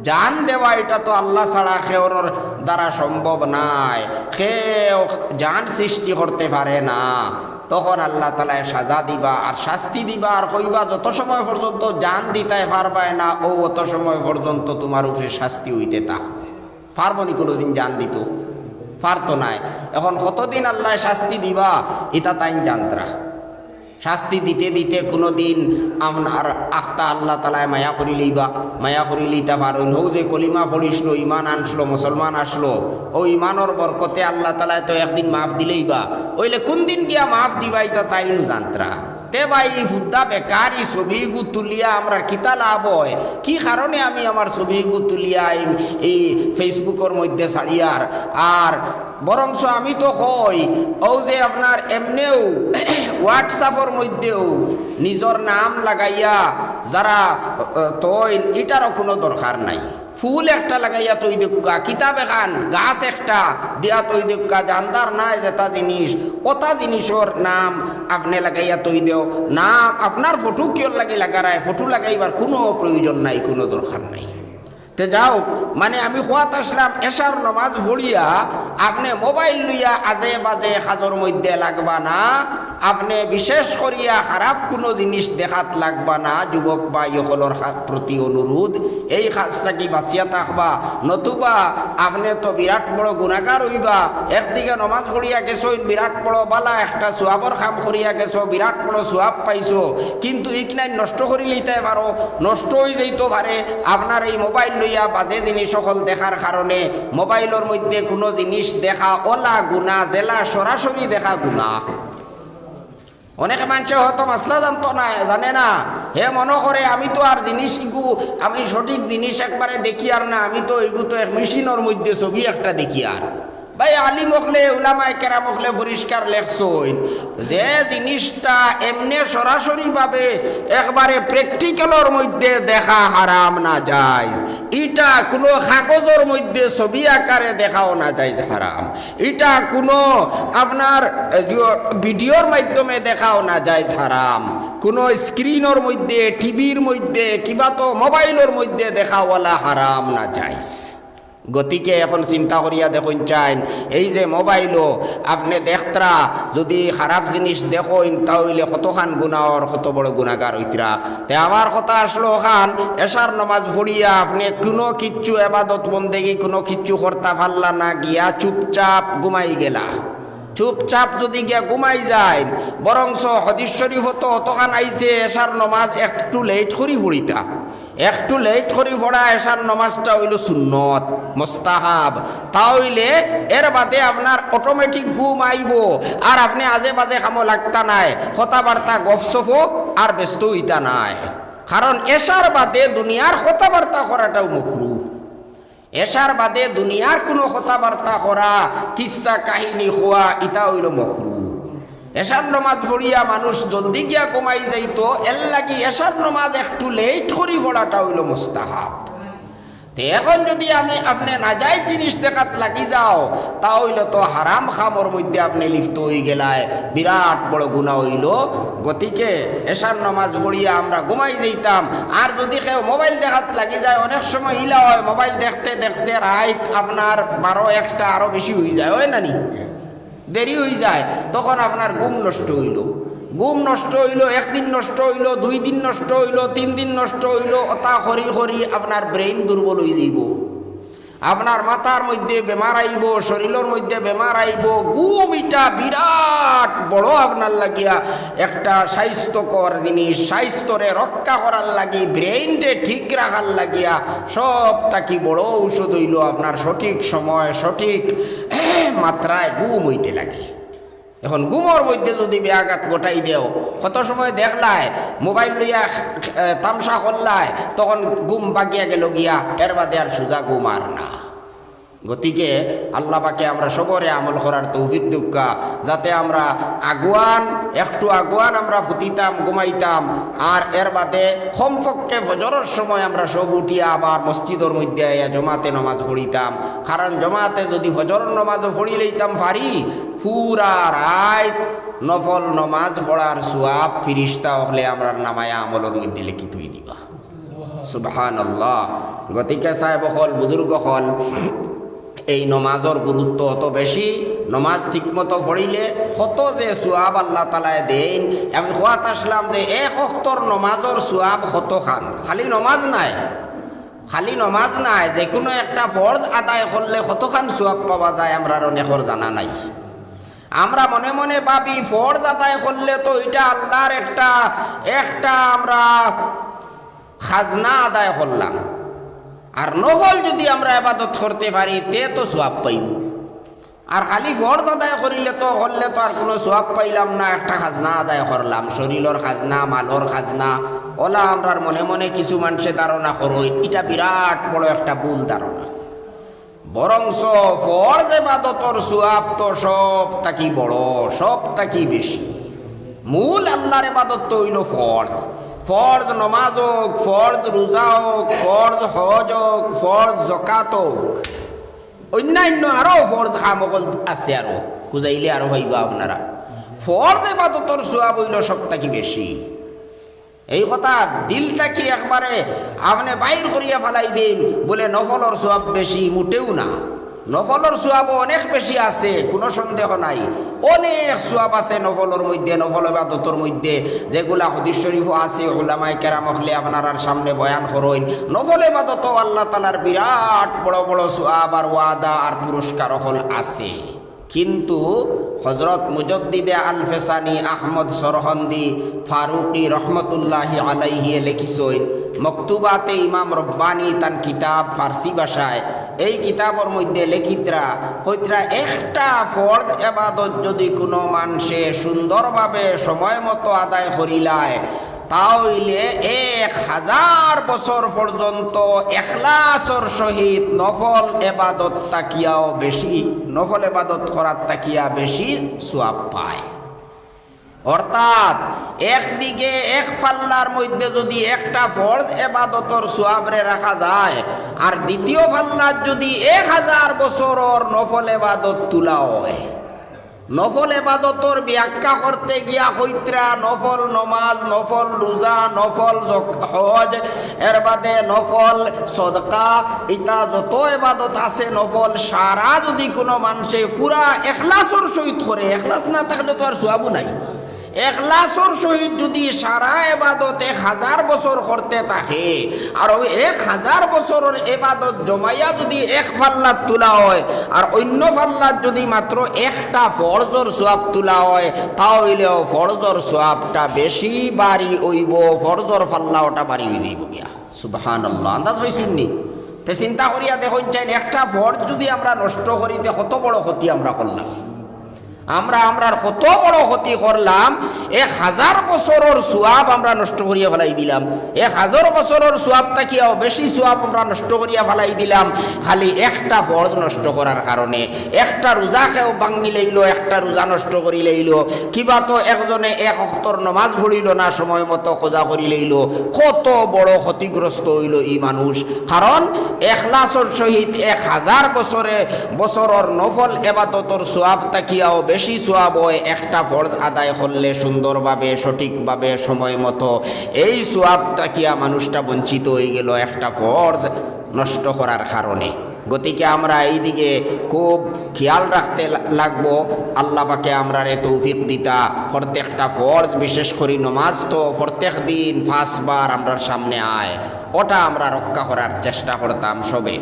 জান দেওয়া ইটা তো আল্লাহ ছাড়া কেউর দ্বারা সম্ভব নায়, কেউ জান সৃষ্টি করতে পারে না।" তখন আল্লাহ তাআলায় সাজা দিবা আর শাস্তি দিবা আর কইবা, "যত সময় পর্যন্ত জান দিতায় পারবায় না, অউ অত সময় পর্যন্ত তুমার উপরে শাস্তি অইতে থাকবো।" পারবো নি কুনুদিন জান দিতো? পারতো নায়। এখন কতদিন আল্লায় শাস্তি দিবা, ইতা তাইন জানতরা। শাস্তি দিতে দিতে কুনুদিন আপনার আখতা আল্লাহ তাআলায় মায়া করিলাইবা, মায়া করিলাইতা পারইন। হউ যে কলিমা পড়িছলো, ইমান আনছলো, মুসলমান আছলো, অউ ইমানর বরকতে আল্লাহ তাআলায় তো একদিন মাফ দিলাইবা। অইলে কুনদিন গিয়া মাফ দিবা, ইতা তাইনউ জানতরা। তে ভাই, ই ফুদ্দা বেকার, ই ছবিগু তুলিয়া আমরার কিতা লাভ অয়? কি কারণে আমি আমার ছবিগু তুলিয়া ই, ই Facebook-অর মধ্যে ছাড়িয়ার? আর বরঞ্চ আমি তো কই, অউ যে আপনার এমনেউ WhatsApp-অর মধ্যেউ নিজর নাম লাগাইয়া যারা, আহ, তইন, ইটারও কুনু দরকার নাই। ফুল একটা লাগাইয়া থই দেউক্কা, কিতাব এখান, গাছ একটা দিয়া থই দেউক্কা, জানদার নায় যেটা জিনিস, ওটা জিনিসর নাম আপনে লাগাইয়া থই দেও। নাম, আপনার ফটো কিওর লাগি লাগারায়? ফটো লাগাইবার কুনু প্রয়োজন নাই, কুনু দরকার নাই। তে যাউক, মানে আমি কওয়াত আছলাম, এশার নমাজ পড়িয়া আপনে মোবাইল লইয়া আজে বাজে কাজর মধ্যে লাগবা না, আপনে বিশেষ করিয়া খারাপ কুনু জিনিস দেখাত লাগবা না। যুবক ভাই অকলর খা-, প্রতি অনুরোধ, এই কাজ থাকি বাঁচিয়া থাকবা, নতুবা আপনে তো বিরাট বড় গুনাগার অইবা। একদিকে নমাজ পড়িয়া গেছইন, বিরাট বড় বালা একটা সওয়াবর কাম করিয়া গেছো, বিরাট বড় সওয়াব পাইছো, কিন্তু ইকনাইন নষ্ট করিলিতায় পারো, নষ্ট অইযাইতো পারে আপনার এই মোবাইল লইয়া বাজে জিনিস অকল দেখার কারণে। মোবাইলর মধ্যে কুনু জিনিস দেখা অলা গুনা, যেলা সরাসরি দেখা গুনা। অনেক মানষে হয়তো মাসলা জানতো না, জানে না, হে মনো করে আমি তো আর জিনিস ইগু, আমি সঠিক জিনিস একবারে দেখিয়ার না, আমি তো ইগু তো এক মেশিনর মধ্যে ছবি একটা দেখিয়ার। ভাই, আলিম অকলে, উলামায়ে কেরাম অকলে পরিষ্কার লেখছইন যে জিনিসটা এমনে সরাসরিভাবে একবারে practical-অর মধ্যে দেখা হারাম না জায়েজ। ইটা কুনু কাগজর মধ্যে ছবি আকারে দেখাও না জায়েজ, হারাম। ইটা কুনু আপনার, এ, ভিডিওর মাধ্যমে দেখাও না জায়েজ, হারাম। কুনু screen-অর মধ্যে, টিভির মধ্যে, কিবা তো মোবাইলর মধ্যে দেখাওয়ালা হারাম না জায়েজ। গতিকে এখন চিন্তা করিয়া দেখইন চাইন, এই যে মোবাইলো আপনে দেখতরা, যুদি খারাপ জিনিস দেখইন, তা অইলে কতখান গুনা অর, কত বড় গুনাগার অইতরা। তে আমার কথা আছলো অখান, এশার নমাজ পড়িয়া আপনে কুনু কিচ্ছু এবাদত বন্দেগি কুনু কিচ্ছু করতা পারলা না, গিয়া চুপচাপ ঘুমাই গেলা। চুপচাপ যুদি গিয়া ঘুমাই যাইন, বরঞ্চ হাদিস শরীফো তো অতখান আইছে, এশার নমাজ একটু late করি পড়িতা। একটু late করি পড়া এশার নমাজটা অইলো সুন্নত, মুস্তাহাব। তা অইলে এর বাদে আপনার automatic ঘুম আইবো, আর আপনে আজে বাজে কামো লাগতা নায়, কথাবার্তা গফসফো আর ব্যস্ত অইতা নায়। কারণ এশার বাদে দুনিয়ার কথাবার্তা করাটাও মকরু। এশার বাদে দুনিয়ার কুনু কথাবার্তা করা, কিচ্ছা কাহিনী কওয়া, ইটা অইলো মকরু। এশার নমাজ পড়িয়া মানুষ জলদি গিয়া ঘুমাই যাইতো, এরলাগি এশার নমাজ একটু late করি পড়াটা অইলো মুস্তাহাব। তে এখন যুদি আমি আপনে নাজায়েজ জিনিস দেখাত লাগি যাও, তা অইলে তো হারাম কামর মধ্যে আপনে লিপ্ত অইগেলায়, বিরাট বড় গুনা অইলো। গতিকে এশার নমাজ পড়িয়া আমরা ঘুমাই যাইতাম। আর যুদি কেউ মোবাইল দেখাত লাগি যায়, অনেক সময় ইলা অয়, মোবাইল দেখতে দেখতে রাইত আপনার বারো একটা আরো বেশি অইযায়, অয় না নি? দেরি অইযায়, তখন আপনার ঘুম নষ্ট অইলো। ঘুম নষ্ট অইলো, একদিন নষ্ট অইলো, দুই দিন নষ্ট অইলো, তিন দিন নষ্ট অইলো, অতা করি করি আপনার brain দুর্বল অইযাইবো। আপনার মাথার মধ্যে বেমার আইবো, শরীলর মধ্যে বেমার আইবো। ঘুম ইটা বিরাট বড় আপনার লাগিয়া একটা স্বাস্থ্যকর জিনিস। স্বাস্থ্যরে রক্ষা করার লাগি, brain-রে ঠিক রাখার লাগিয়া সব থাকি বড় ঔষধ অইলো আপনার সঠিক সময়, সঠিক মাত্রায় ঘুম অইতে লাগে। এখন ঘুমর মধ্যে যুদি ব্যাঘাত ঘটাই দেও, কত সময় দেখলায় মোবাইল লইয়া, এ, তামশা করলায়, তখন ঘুম ভাগিয়া গেলো গিয়া, এর বাদে আর সুজা ঘুম আর না। গতিকে আল্লাহ পাকে আমরা সবরে আমল করার তৌফিক দেউক্কা, যাতে আমরা আগুয়ান, একটু আগুয়ান আমরা ফুতিতাম, ঘুমাইতাম, আর এর বাদে কমপক্ষে ফজরর সময় আমরা সব উঠিয়া আবার মসজিদর মধ্যে আইয়া জমাতে নমাজ পড়িতাম। কারণ জমাতে যুদি ফজরর নমাজও পড়ি লইতাম পারি, পুরা রাইত নফল নমাজ পড়ার সওয়াব ফিরিস্তা অকলে আমরার নামায় আমলর মধ্যে লেখি থই দিবা। সুবহানাল্লাহ। গতিকে সাহেব অকল, বুজুর্গ অকল, এই নমাজর গুরুত্ব অত বেশি। নমাজ ঠিকমতো পড়িলে কত যে সওয়াব আল্লাহ তাআলায় দেইন। আমি কওয়াত আসলাম যে এক ওয়াক্তর নমাজর সওয়াব কতখান, খালি নমাজ নায়, খালি নমাজ নায়, যেকুনু একটা ফরজ আদায় করলে কতখান সওয়াব পাওয়া যায়, আমরার অনেকর জানা নাই। আমরা মনে মনে ভাবি, ফরজ আদায় করলে তো ইটা আল্লাহর একটা, একটা আমরা খাজনা আদায় করলাম। আর নফল যুদি আমরা ইবাদত করতে পারি, তে তো সওয়াব পাইমু। আর খালি ফরজ আদায় করিলে তো, করলে তো আর কুনু সওয়াব পাইলাম না, একটা খাজনা আদায় করলাম, শরীলর খাজনা, মালর খাজনা। অলা আমরার মনে মনে কিছু মানষে ধারণা করইন, ইটা বিরাট বড় একটা ভুল ধারণা। বরঞ্চ ফরজ ইবাদতর সওয়াব তো সব থাকি বড়, সব থাকি বেশি। মূল আল্লাহর ইবাদত তো অইলো ফরজ। ফরজ নমাজ অউক, ফরজ রোজা অউক, ফরজ হজ অউক, ফরজ যাকাত অউক, অইন্যাইন্য আরো ফরজ কাম অকল আছে, আরো খুজাইলে আরো পাইবা আপনারা। ফরজ ইবাদতর সওয়াব অইলো সব থাকি বেশি। এই কথা দিল থাকি একবারে আপনে বাইর করিয়া ফালাই দিন, বুলে নফলর সওয়াব বেশি, মুটেও না। নফলর সওয়াবও অনেক বেশি আছে, কুনু সন্দেহ নাই। অনেক সওয়াব আছে নফলর মধ্যে, নফল ইবাদতর মধ্যে, যেগুলা হাদিস শরীফও আছে, উলামায়ে কেরাম অকলে আপনারার সামনে বয়ান করইন। নফল ইবাদতও আল্লাহ তাআলার বিরাট বড় বড় সওয়াব আর ওয়াদা আর পুরস্কার অকল আছে। কিন্তু হযরত মুজাদ্দিদে আলফেসানি আহমদ সরহন্দি ফারুকি রহমতুল্লাহি আলাইহিয়ে লেখিছইন, মকতুবাতে ইমাম রব্বানি তান কিতাব ফার্সি ভাষায়, এই কিতাবর মধ্যে লেখিতরা কইতরা, একটা ফরজ এবাদত যুদি কুনু মানষে সুন্দরভাবে সময় মতো আদায় করিলায়, তা অইলে এক হাজার বছর পর্যন্ত এখলাসর সহিত নফল এবাদত থাকিয়াও বেশি, নফল এবাদত করার থাকিয়া বেশি সওয়াব পায়। অর্থাৎ একদিকে এক ফাল্লার মধ্যে যুদি একটা ফরজ এবাদতর সওয়াবরে রাখা যায়, আর দ্বিতীয় ফাল্লাত যুদি এক হাজার বছরর নফল এবাদত তুলা অয়, নফল এবাদতর ব্যাখ্যা করতে গিয়া কইতরা নফল নমাজ, নফল রোজা, নফল জক-, হজ, এরবাদে নফল সদকা, ইতা যত এবাদত আছে নফল, সারা যুদি কুনু মানষে পুরা এখলাসর সহিত করে, এখলাস না থাকলে তো আর সওয়াবও নাই। এখলাসর সহিত যুদি সারা এবাদত এক হাজার বছর করতে থাকে, আর ওই এক হাজার বছরর এবাদত জমাইয়া যুদি এক ফাল্লাত তুলা অয়, আর অইন্য ফাল্লাত যুদি মাত্র একটা ফরজর সওয়াব তুলা অয়, তা অইলেও ফরজর সওয়াবটা বেশি বাড়ি অইবো, ফরজর ফাল্লা ওটা বাড়ি অই যাইবো গিয়া। সুবহানাল্লাহ, আন্দাজ পাইছইন নি? তে চিন্তা করিয়া দেখইন চাইন, একটা ফরজ যুদি আমরা নষ্ট করি, তে কত বড় ক্ষতি আমরা করলাম। আমরা আমরার কত বড় ক্ষতি করলাম, এক হাজার বছরর সওয়াব আমরা নষ্ট করিয়া ফালাই দিলাম, এক হাজার বছরর সওয়াব থাকিয়াও বেশি সওয়াব আমরা নষ্ট করিয়া ফালাই দিলাম, খালি একটা ফরজ নষ্ট করার কারণে। একটা রোজা কেউ ভাঙ্গি লইলো, একটা রোজা নষ্ট করি লইলো, কিবা তো একজনে এক ওয়াক্তর নমাজ পড়িলো না, সময় মতো কাজা করি লইলো, কত বড় ক্ষতিগ্রস্ত অইলো ই মানুষ। কারণ এখলাসর সহিত এক হাজার বছরে, বছরর নফল এবাদতর সওয়াব থাকিয়াও বেশি সওয়াব অয় একটা ফরজ আদায় করলে সুন্দরভাবে, সঠিকভাবে, সময় মতো। এই সওয়াব থাকিয়া মানুষটা বঞ্চিত অইগেলো একটা ফরজ নষ্ট করার কারণে। গতিকে আমরা এই দিকে খুব খেয়াল রাখতে লা-, লাগবো। আল্লাহ পাকে আমরারে তৌফিক দিতা, প্রত্যেকটা ফরজ, বিশেষ করি নমাজ তো প্রত্যেক দিন পাঁচবার আমরার সামনে আয়, ওটা আমরা রক্ষা করার চেষ্টা করতাম সবে।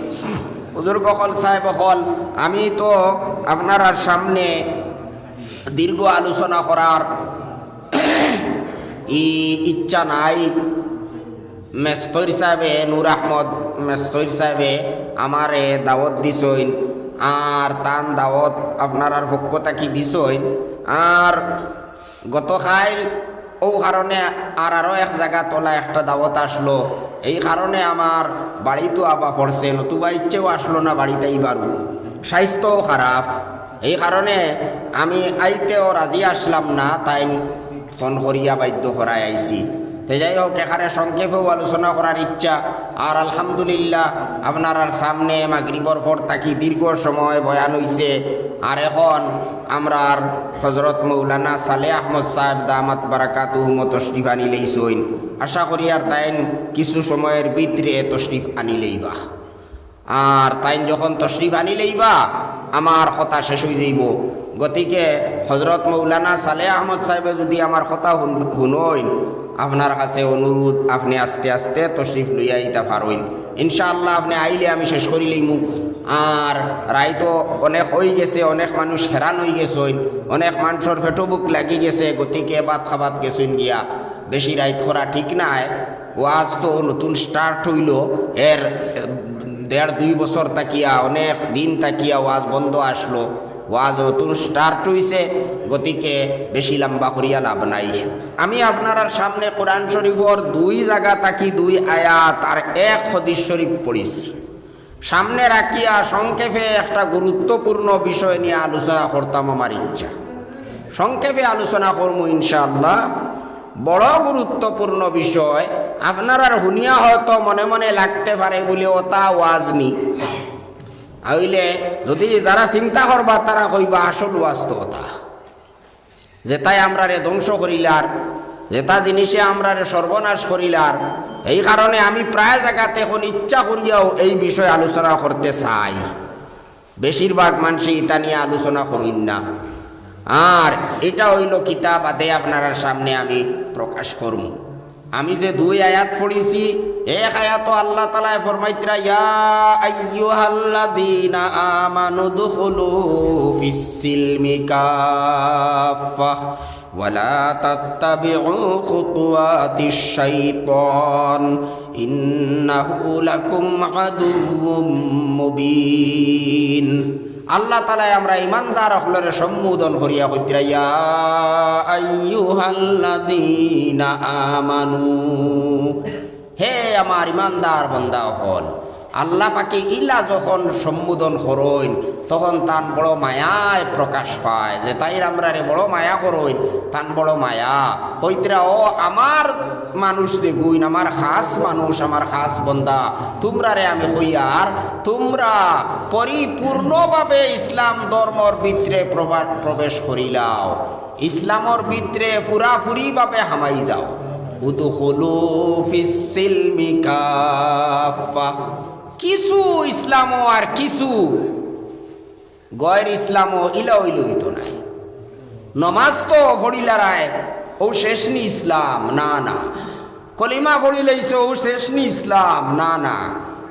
বুজুর্গ অকল, সাহেব অকল, আমি তো আপনারার সামনে দীর্ঘ আলোচনা করার ই ইচ্ছা নাই। মেস্তইর সাহেবে, নূর আহমদ মেস্তইর সাহেবে আমারে দাওয়াত দিছইন, আর তান দাওয়াত আপনারার পক্ষ থাকি দিছইন। আর গতকাইল অউ কারণে আর আরো এক জাগাত অলা একটা দাওয়াত আসলো, এই কারণে আমার বাড়িত আওয়া পড়ছে, নতুবা ইচ্ছেও আসলো না বাড়িত আইবারও, স্বাস্থ্যও খারাপ, এই কারণে আমি আইতেও রাজি আসলাম না, তাইন ফোন করিয়া বাধ্য করায় আইছি। তে যাই হোক, এখানে সংক্ষেপেও আলোচনা করার ইচ্ছা। আর আলহামদুলিল্লাহ, আপনারার সামনে মাগরিবর পর থাকি দীর্ঘ সময় বয়ান অইছে। আর এখন আমরার হজরত মৌলানা সালেহ আহমদ সাহেব দামাত বারাকাতুহুম তশরিফ আনিলাইছইন। আশা করি আর তাইন কিছু সময়র ভিতরে তশরিফ আনিলাইবা। আর তাইন যখন তশরিফ আনিলাইবা, আমার কথা শেষ অইযাইবো। গতিকে হজরত মৌলানা সালেহ আহমদ সাহেবে যদি আমার কথা হুন-, হুনইন, আপনার কাছে অনুরোধ, আপনে আস্তে আস্তে তশরিফ লইয়া আইতা পারইন। ইনশাআল্লাহ, আপনে আইলে আমি শেষ করি লইমু। আর রাইতও অনেক অই গেছে, অনেক মানুষ হেরান অই গেছইন, অনেক মানষর পেটো ভুক লাগি গেছে, গতিকে ভাত খাবাত গেছইন গিয়া। বেশি রাইত করা ঠিক নায়। ওয়াজ তো নতুন start অইলো, এর দেড় দুই বছর থাকিয়া, অনেক দিন থাকিয়া ওয়াজ বন্ধ আছলো। ওয়াজ নতুন start অইছে, গতিকে বেশি লম্বা করিয়া লাভ নাই। আমি আপনারার সামনে কোরআন শরীফর দুই জাগা থাকি দুই আয়াত আর এক হাদিস শরীফ পড়ছি। সামনে রাখিয়া সংক্ষেপে একটা গুরুত্বপূর্ণ বিষয় নিয়া আলোচনা করতাম আমার ইচ্ছা। সংক্ষেপে আলোচনা করমু ইনশাআল্লাহ। বড় গুরুত্বপূর্ণ বিষয়, আপনারার হুনিয়া হয়তো মনে মনে লাগতে পারে বুলে ওটা ওয়াজ নি। অইলে যদি যারা চিন্তা করবা তারা কইবা আসল ওয়াজ তো ওটা। যেটায় আমরারে ধ্বংস করিলার, যেটা জিনিসে আমরারে সর্বনাশ করিলার। এই কারণে আমি প্রায় জাগাত এখন ইচ্ছা করিয়াও এই বিষয়ে আলোচনা করতে চাই। বেশিরভাগ মানষে ইটা নিয়া আলোচনা করইন না। আর ইটা অইলো কিতা বাদে আপনারার সামনে আমি প্রকাশ করমু। আমি যে দুই আয়াত পড়ছি, এক আয়াতো আল্লাহ তাআলায় ফরমাইতরা, "ইয়া আইয়ুহাল্লাযীনা আমানু দুখুলু ফিস সিলমি কাফফা ওয়া লা তাত্তাবিউ খুতুওয়াতিশ শাইতান ইন্নাহু লাকুম আদুউম মুবিন।" আল্লাহ তাআলায় আমরা ইমানদার অকলরে সম্বোধন করিয়া কইতরা, "ইয়া আইয়ুহাল্লাযীনা আমানু।" হে আমার ইমানদার বন্দা অকল, আল্লাহ পাকে ইলা যখন সম্বোধন করইন, তখন তান বড় মায়ায় প্রকাশ পায়, যেতাইর আমরারে বড় মায়া করইন, তান বড় মায়া। কইতরা, "ও আমার মানুষ যেগুইন, আমার খাস মানুষ, আমার খাস বন্দা, তুমরারে আমি কইয়ার, তুমরা পরিপূর্ণভাবে ইসলাম ধর্মর ভিতরে প্রবা-, প্রবেশ করিলাও, ইসলামর ভিতরে পুরাপুরিভাবে হামাই যাও।" উদখুলু ফিস সিলমি কাফফা। কিছু ইসলামও আর কিছু গয়ের ইসলামও ইলা অইলে অইতো নায়। নমাজ তো পড়িলারায়, অউ শেষ নি ইসলাম? না, না। কলিমা পড়িলাইছো, অউ শেষ নি ইসলাম? না, না।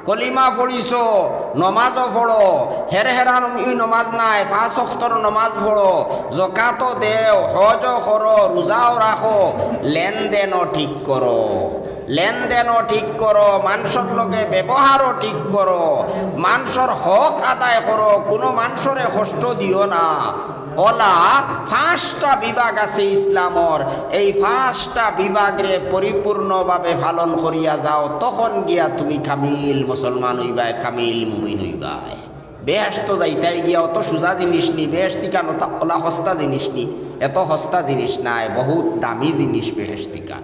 কলিমা পড়িছো, নমাজও পড়ো, হের হেরান ই নমাজ নায়, পাঁচ ওয়াক্তর নমাজ পড়ো, জকাতও দেও, হজও করো, রোজাও রাখো, লেনদেনও ঠিক করো, লেনদেনও ঠিক করো, মানষর লগে ব্যবহারও ঠিক করো, মানষর হক আদায় করো, কুনু মানষরে কষ্ট দিও না। অলা পাঁচটা বিভাগ আছে ইসলামর, এই পাঁচটা বিভাগরে পরিপূর্ণভাবে পালন করিয়া যাও, তখন গিয়া তুমি কামিল মুসলমান অইবায়, কামিল মুমিন অইবায়। বেহেশত যাইতায় গিয়া অত সুজা জিনিস নি, বেহেশত ইখান অত অলা হস্তা জিনিস নি, এত হস্তা জিনিস নায়, বহুত দামি জিনিস বেহেশত ইখান।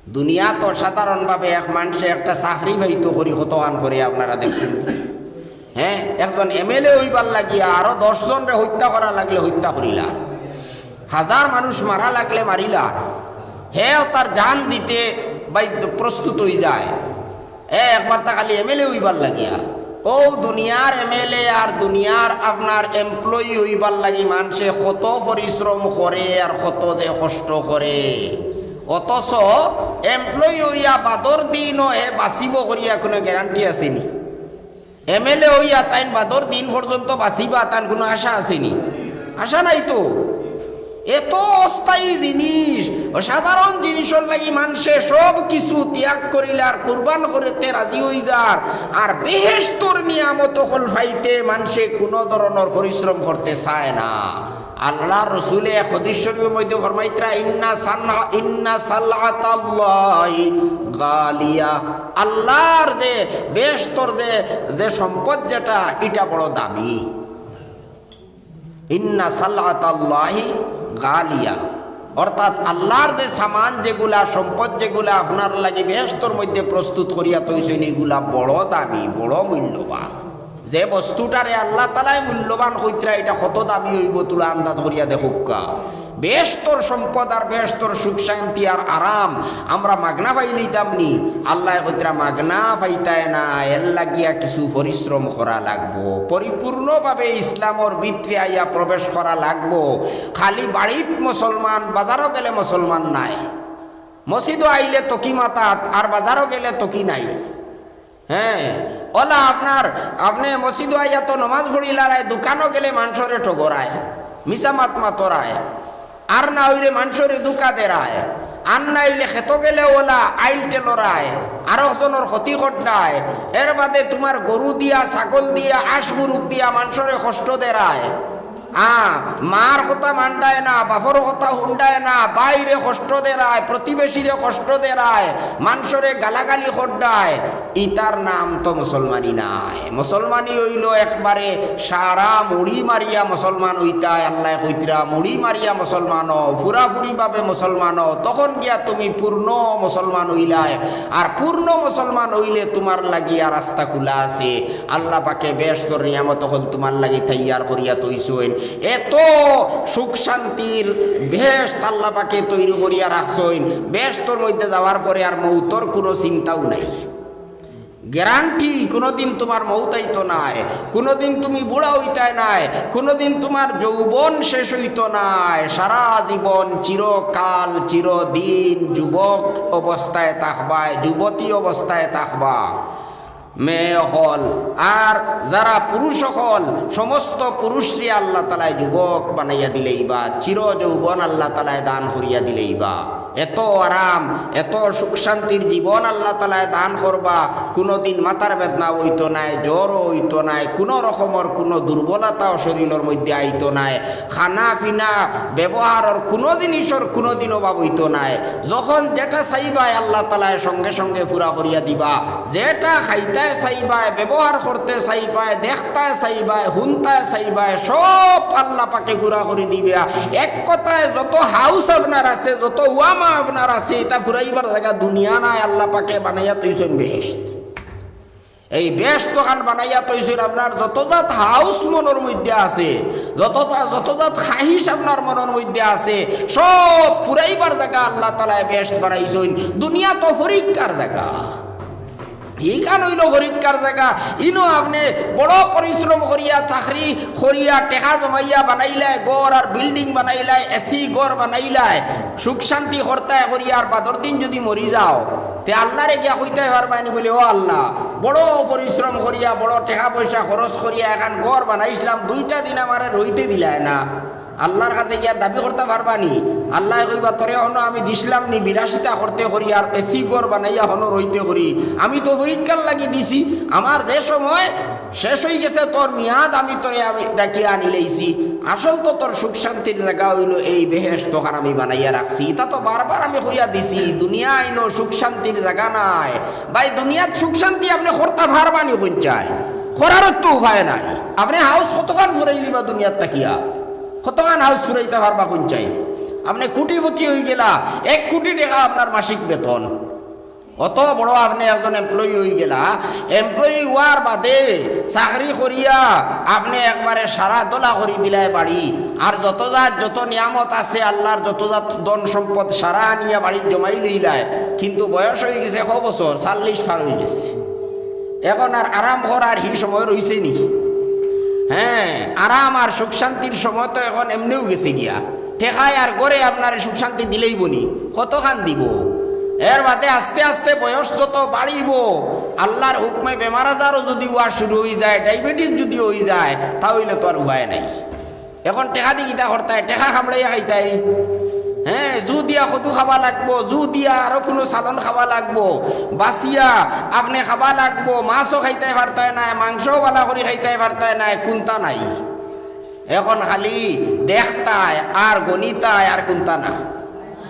দুনিয়াত সাধারণভাবে এক মানষে একটা চাকরি পাইতো করি কতখান করে আপনারা দেখছইন। হ্যাঁ, একজন এমএলএ অইবার লাগিয়া আরো দশ জনরে হত্যা করা লাগলে হত্যা করিলা, হাজার মানুষ মারা লাগলে মারিলা, হে তার জান দিতে বাধ্য, প্রস্তুত অইযায়। এ একবার তা খালি এমএলএ অইবার লাগিয়া। অউ দুনিয়ার এমএলএ আর দুনিয়ার আপনার এমপ্লয়ি অইবার লাগি মানষে কত পরিশ্রম করে আর কত যে কষ্ট করে। অথচ এমপ্লয়ি অইয়া বাদর দিনও হে বাঁচিবো করিয়া কুনু গ্যারান্টি আছে নি? এমএলএ অইয়া তাইন বাদর দিন পর্যন্ত বাঁচিবা, তান কুনু আশা আছে নি? আশা নাই তো। এত অস্থায়ী জিনিস, অসাধারণ জিনিসর লাগি মানষে সব কিছু ত্যাগ করিলে আর কুরবান করিতে রাজি অইযার, আর বেহেশতর নিয়ামত অকল পাইতে মানষে কুনু ধরনর পরিশ্রম করতে চায় না। আল্লার রসুলে এক হাদিস শরীফর মধ্যে ফরমাইতরা, "ইন্না সানআ-, ইন্না সালআতাল্লাহি গালিয়া।" আল্লার যে বেহেশতর যে, যে সম্পদ যেটা, ইটা বড় দামি। "ইন্না সালআতাল্লাহি গালিয়া", অর্থাৎ আল্লার যে সামান যেগুলা, সম্পদ যেগুলা আপনার লাগি বেহেশতর মধ্যে প্রস্তুত করিয়া থইছইন, ইগুলা বড় দামি, বড় মূল্যবান। যে বস্তুটারে আল্লাহ তাআলায় মূল্যবান কইতরা, ইটা কত দামি অইবো, তুলা আন্দাজ করিয়া দেখউক্কা। বেহেশতর সম্পদ আর বেহেশতর সুখ শান্তি আর আরাম আমরা মাগনা পাইলিতাম নি? আল্লায় কইতরা, মাগনা পাইতায় না, এর লাগিয়া কিছু পরিশ্রম করা লাগবো, পরিপূর্ণভাবে ইসলামর ভিতরে আইয়া প্রবেশ করা লাগবো। খালি বাড়িত মুসলমান, বাজারো গেলে মুসলমান নায়, মসজিদো আইলে তকি মাতাত আর বাজারো গেলে তকি নাই। হ্যাঁ, অলা আপনার, আপনে মসজিদো আইয়া তো নমাজ পড়িলারায়, দোকানো গেলে মানষরে ঠগরায়, মিছা মাত মাতরায়, আর না অইলে মানষরে ধুকা দেরায়, আর না অইলে খেতো গেলে অলা আইল টেলরায়, আরক জনর ক্ষতি কররায়। এর বাদে তুমার গরু দিয়া, ছাগল দিয়া, আশ মুরুগ দিয়া মানষরে কষ্ট দেরায়। আ, মার কথা মানরায় না, বাপর কথা হুনরায় না, ভাইরে কষ্ট দেরায়, প্রতিবেশীরে কষ্ট দেরায়, মানষরে গালাগালি কররায়, ইতার নাম তো মুসলমানি নায়। মুসলমানি অইলো একবারে সারা মুড়ি মারিয়া মুসলমান অইতায়। আল্লায় কইতরা, মুড়ি মারিয়া মুসলমান অও, পুরাপুরিভাবে মুসলমান অও, তখন গিয়া তুমি পূর্ণ মুসলমান অইলায়। আর পূর্ণ মুসলমান অইলে তুমার লাগিয়া রাস্তা খুলা আছে। আল্লাহ পাকে বেহেশতর নিয়ামত অকল তুমার লাগি তৈয়ার করিয়া থইছইন। এত সুখ শান্তির বেহেশত আল্লাহ পাকে তৈরি করিয়া রাখছইন। বেহেশতর মধ্যে যাওয়ার পরে আর মৌতর কুনু চিন্তাও নাই। গ্যারান্টি, কুনুদিন তুমার মৌত আইতো নায়, কুনুদিন তুমি বুড়া অইতায় নায়, কুনুদিন তুমার যৌবন শেষ অইতো নায়। সারা জীবন, চিরকাল, চিরদিন যুবক অবস্থায় থাকবায়, যুবতী অবস্থায় থাকবা। মেয়ে অকল আর যারা পুরুষ অকল, সমস্ত পুরুষরে আল্লাহ তাআলায় যুবক বানাইয়া দিলাইবা, চির যৌবন আল্লাহ তাআলায় দান করিয়া দিলাইবা। এত আরাম, এত সুখ শান্তির জীবন আল্লাহ তাআলায় দান করবা, কুনুদিন মাথার বেদনা অইতো নায়, জ্বরও অইতো নায়, কুনু রকমর কুনু দুর্বলতাও শরীলর মধ্যে আইতো নায়। খানা পিনা ব্যবহারর কুনু জিনিসর কুনুদিন অভাব অইতো নায়। যখন যেটা চাইবায় আল্লাহ তাআলায় সঙ্গে সঙ্গে পুরা করিয়া দিবা। যেটা খাইতায় চাইবায়, ব্যবহার করতে চাইবায়, দেখতায় চাইবায়, হুনতায় চাইবায়, সব আল্লাহ পাকে পুরা করি দিবা। এক কথায় যত হাউস আপনার আছে, যত ওয়ামা আপনার আছে, ইতা পুরাইবার জাগা দুনিয়া নায়, আল্লাহ পাকে বানাইয়া থইছইন বেহেশত। এই বেহেশতখান বানাইয়া থইছইন, আপনার যত জাত হাউস মনর মধ্যে আছে, যত তা-, যত জাত খাহিশ আপনার মনর মধ্যে আছে, সব পুরাইবার জাগা আল্লাহ তাআলায় বেহেশত বানাইছইন। দুনিয়া তো পরীক্ষার জাগা, ইখান অইলো পরীক্ষার জাগা। ইনো আপনে বড় পরিশ্রম করিয়া, চাকরি করিয়া, টেকা জমাইয়া বানাইলায় ঘর আর বিল্ডিং বানাইলায়, এসি ঘর বানাইলায়, সুখ শান্তি করতায় করিয়া, আর বাদর দিন যুদি মরি যাও, তে আল্লারে গিয়া কইতায় পারবায়নি বুলে, "ও আল্লাহ, বড় পরিশ্রম করিয়া, বড় টেকা পয়সা খরচ করিয়া এখান ঘর বানাইছলাম, দুইটা দিন আমারে রইতে দিলায় না।" আল্লার কাছে গিয়া দাবি করতা পারবানি? আল্লায় কইবা, "তোরে হনো আমি দিছলাম নি বিলাসিতা করতে করি আর এসি ঘর বানাইয়া হনো রইতে করি? আমি তো পরীক্ষার লাগি দিছি, আমার যে সময় শেষ অইগেছে, তোর মেয়াদ আমি তোরে আমি ডাকিয়া আনিলাইছি। আসল তো তোর সুখ শান্তির জাগা অইলো এই বেহেশতখান আমি বানাইয়া রাখছি। ইতা তো বারবার আমি কইয়া দিছি, দুনিয়া ইনো সুখ শান্তির জাগা নায়।" ভাই, দুনিয়াত সুখ শান্তি আপনে করতা পারবানি কুনচাই? করারও তো উপায় নাই। আপনে হাউস কতখান ফুরাইলিবা দুনিয়াত থাকিয়া? কতখান হাউস ফুরাইতা পারবা কুনচাই? আপনে কোটিপতি অইগেলা, এক কোটি টেকা আপনার মাসিক বেতন, অত বড় আপনে একজন employee অইগেলা, employee অওয়ার বাদে চাকরি করিয়া আপনে একবারে সারা দলা করি দিলায় বাড়ি, আর যত জাত যত নিয়ামত আছে আল্লার, যত জাত ধন সম্পদ সারা আনিয়া বাড়িত জমাইলাইলায়, কিন্তু বয়স অইগেছে ক বছর? চল্লিশ পার অইগেছে। এখন আর আরাম করার হি সময় রইছে নি? হ্যাঁ, আরাম আর সুখ শান্তির সময় তো এখন এমনেউ গেছে গিয়া। টেকায় আর ঘরে আপনারে সুখ শান্তি দিলাইবো নি? কতখান দিবো? এর বাদে আস্তে আস্তে বয়স যত বাড়িবো, আল্লার হুকমে বেমার আজারও যুদি অওয়া শুরু অইযায়, ডায়াবেটিস যুদি অইযায়, তা অইলে তো আর উপায় নাই। এখন টেকা দি কিতা করতায়? টেকা কামড়াইয়া খাইতায়। হ্যাঁ, জু দিয়া কদু খাওয়া লাগবো, জু দিয়া আরো কুনু চালন খাওয়া লাগবো, বাছিয়া আপনে খাওয়া লাগবো, মাছও খাইতায় পারতায় নায়, মাংসও ভালা করি খাইতায় পারতায় নায়, কুন্তা নাই। এখন খালি দেখতায় আর গনিতায় আর কুন্তা না।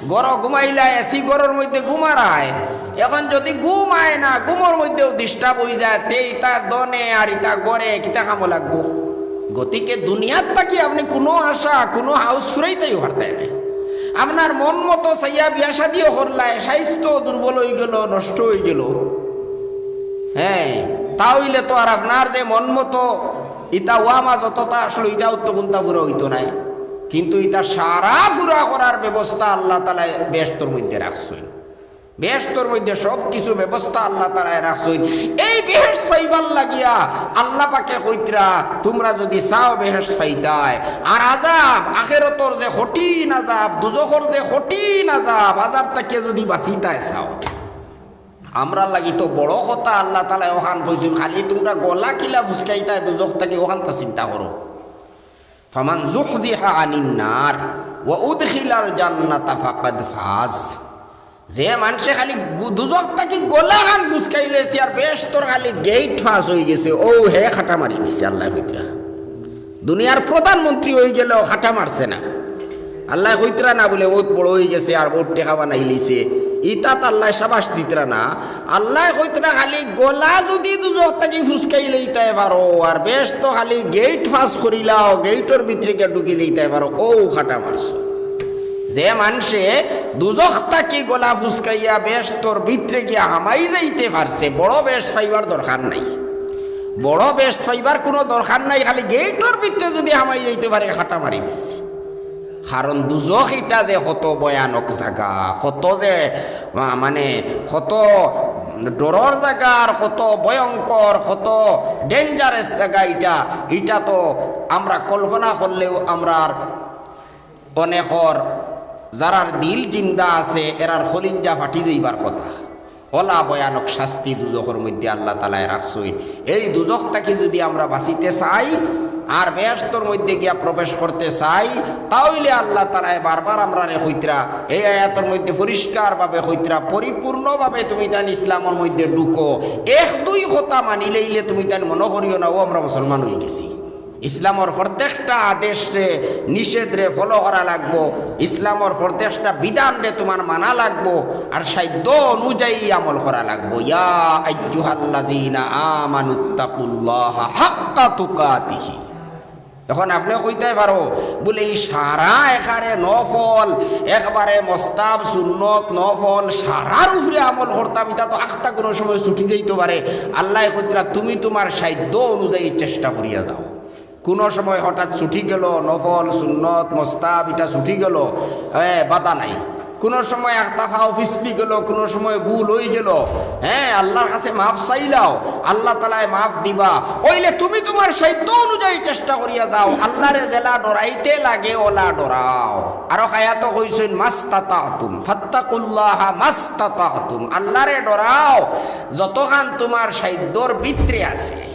ঘরো ঘুমাইলায়, এসি ঘরর মধ্যে ঘুমারায়। এখন যুদি ঘুম আয় না, ঘুমর মধ্যেও disturb অইযায়, তে ইতা ধনে আর ইতা ঘরে কিতা কামো লাগবো? গতিকে দুনিয়াত থাকি আপনে কুনু আশা, কুনু হাউস ফুরাইতাইও পারতায় নায়। আপনার মন মতো চাইয়া বিয়া শাদিও করলায়, স্বাস্থ্য দুর্বল অইগেলো, নষ্ট অইগেলো। হ্যাঁ, তা অইলে তো আর আপনার যে মন মতো ইতা ওয়ামা যততা আসলো, ইতাও তো কুন্তা পুরা অইতো নায়। কিন্তু ইতা সারা পুরা করার ব্যবস্থা আল্লাহ তাআলায় বেহেশতর মধ্যে রাখছইন। বেহেশতর মধ্যে সব কিছু ব্যবস্থা আল্লাহ তাআলায় রাখছইন। এই বেহেশত পাইবার লাগিয়া আল্লাহ পাকে কইতরা, "তুমরা যুদি চাও বেহেশত পাইতায়, আর আযাব, আখেরাতর যে কঠিন আযাব, দুজখর যে কঠিন আযাব, আযাব থাকিয়া যুদি বাঁচিতায় চাও।" আমরার লাগি তো বড় কথা আল্লাহ তাআলায় অখান কইছইন, খালি তুমরা গলা কিলা ফুসকাইতায় দুজখ থাকি, অখানতা চিন্তা করো। ফামান যুহযিহা আনিন নার ওয়া উদখিলাল জান্নাতা ফাকাদ ফাজ। যে মানষে খালি গু-, দুজখ থাকি গলাখান ফুসকাইলাইছে আর বেহেশতর খালি গেইট পাস অইগেছে, অউ হে খাটা মারি দিছে, আল্লায় কইতরা। দুনিয়ার প্রধানমন্ত্রী অইগেলেও খাটা মারছে না। আল্লায় কইতরা না বুলে বউত বড় অইগেছে আর বউত টেকা বানাইলিছে। ইতাত আল্লায় সাবাস দিতরা না। আল্লায় কইতরা খালি গলা যুদি দুজখ থাকি ফুসকাইলাইতায় পারো, আর বেহেশতো খালি গেইট পাস করিলাও, গেইটর ভিতরে গিয়া ঢুকি যাইতায় পারো, অউ খাটা মারছো। যে মানষে দুজখ থাকি গলা ফুসকাইয়া বেহেশতর ভিতরে গিয়া হামাই যাইতে পারছে, বড় বেহেশত পাইবার দরকার নাই, বড় বেহেশত পাইবার কুনু দরকার নাই, খালি গেইটর ভিতরে যুদি হামাই যাইতে পারে, খাটা মারি দিছে। কারণ দুজখ ইটা যে কত ভয়ানক জাগা, কত যে, মা-, মানে, কত ডরর জাগা আর কত ভয়ঙ্কর, কত dangerous জাগা ইটা, ইটা তো আমরা কল্পনা করলেও আমরার অনেকর যারার দিল জিন্দা আছে, এরার কলিঞ্জা ফাটি যাইবার কথা। অলা ভয়ানক শাস্তি দুজখর মধ্যে আল্লাহ তাআলায় রাখছইন। এই দুজখ থাকি যুদি আমরা বাঁচিতে চাই আর বেহেশতর মধ্যে গিয়া প্রবেশ করতে চাই, তা অইলে আল্লাহ তাআলায় বারবার আমরারে কইতরা, এই আয়াতর মধ্যে পরিষ্কারভাবে কইতরা, পরিপূর্ণভাবে তুমিতাইন ইসলামর মধ্যে ঢুকো। এক দুই কথা মানিলাইলে তুমিতাইন মনো করিও না, অউ আমরা মুসলমান অইগেছি। ইসলামর প্রত্যেকটা আদেশরে, নিষেধরে follow করা লাগবো। ইসলামর প্রত্যেকটা বিধানরে তুমার মানা লাগবো, আর সাধ্য অনুযায়ী আমল করা লাগবো। ইয়া আইয়ুহাল্লাযীনা আমানুত্তাকুল্লাহা হাক্কা তুকাতিহি। এখন আপনে কইতায় পারো, বুলে, ই সারা একেবারে নফল, একবারে মোস্তাহাব, সুন্নত, নফল, সারার উপরে আমল করতাম, ইতা তো আখতা কুনু সময় ছুটি যাইতো পারে। আল্লায় কইতরা, তুমি তুমার সাধ্য অনুযায়ী চেষ্টা করিয়া যাও। কুনু সময় হঠাৎ ছুটি গেলো, নফল, সুন্নত, মোস্তাহাব ইতা ছুটি গেলো, এ, বাধা নাই। কুনু সময় আখতা পাও ফিসলি গেলো, কুনু সময় ভুল অইগেলো, হে, আল্লার কাছে মাফ চাইলাও, আল্লাহ তাআলায় মাফ দিবা। অইলে তুমি তুমার সাধ্য অনুযায়ী চেষ্টা করিয়া যাও, আল্লারে যেলা ডরাইতে লাগে অলা ডরাও। আরো আয়াতো কইছইন, মাস্তাতাতুম, ফাত্তাকুল্লাহা মাস্তাতাতুম, আল্লারে ডরাও যতখান তুমার সাধ্যর ভিতরে আছে।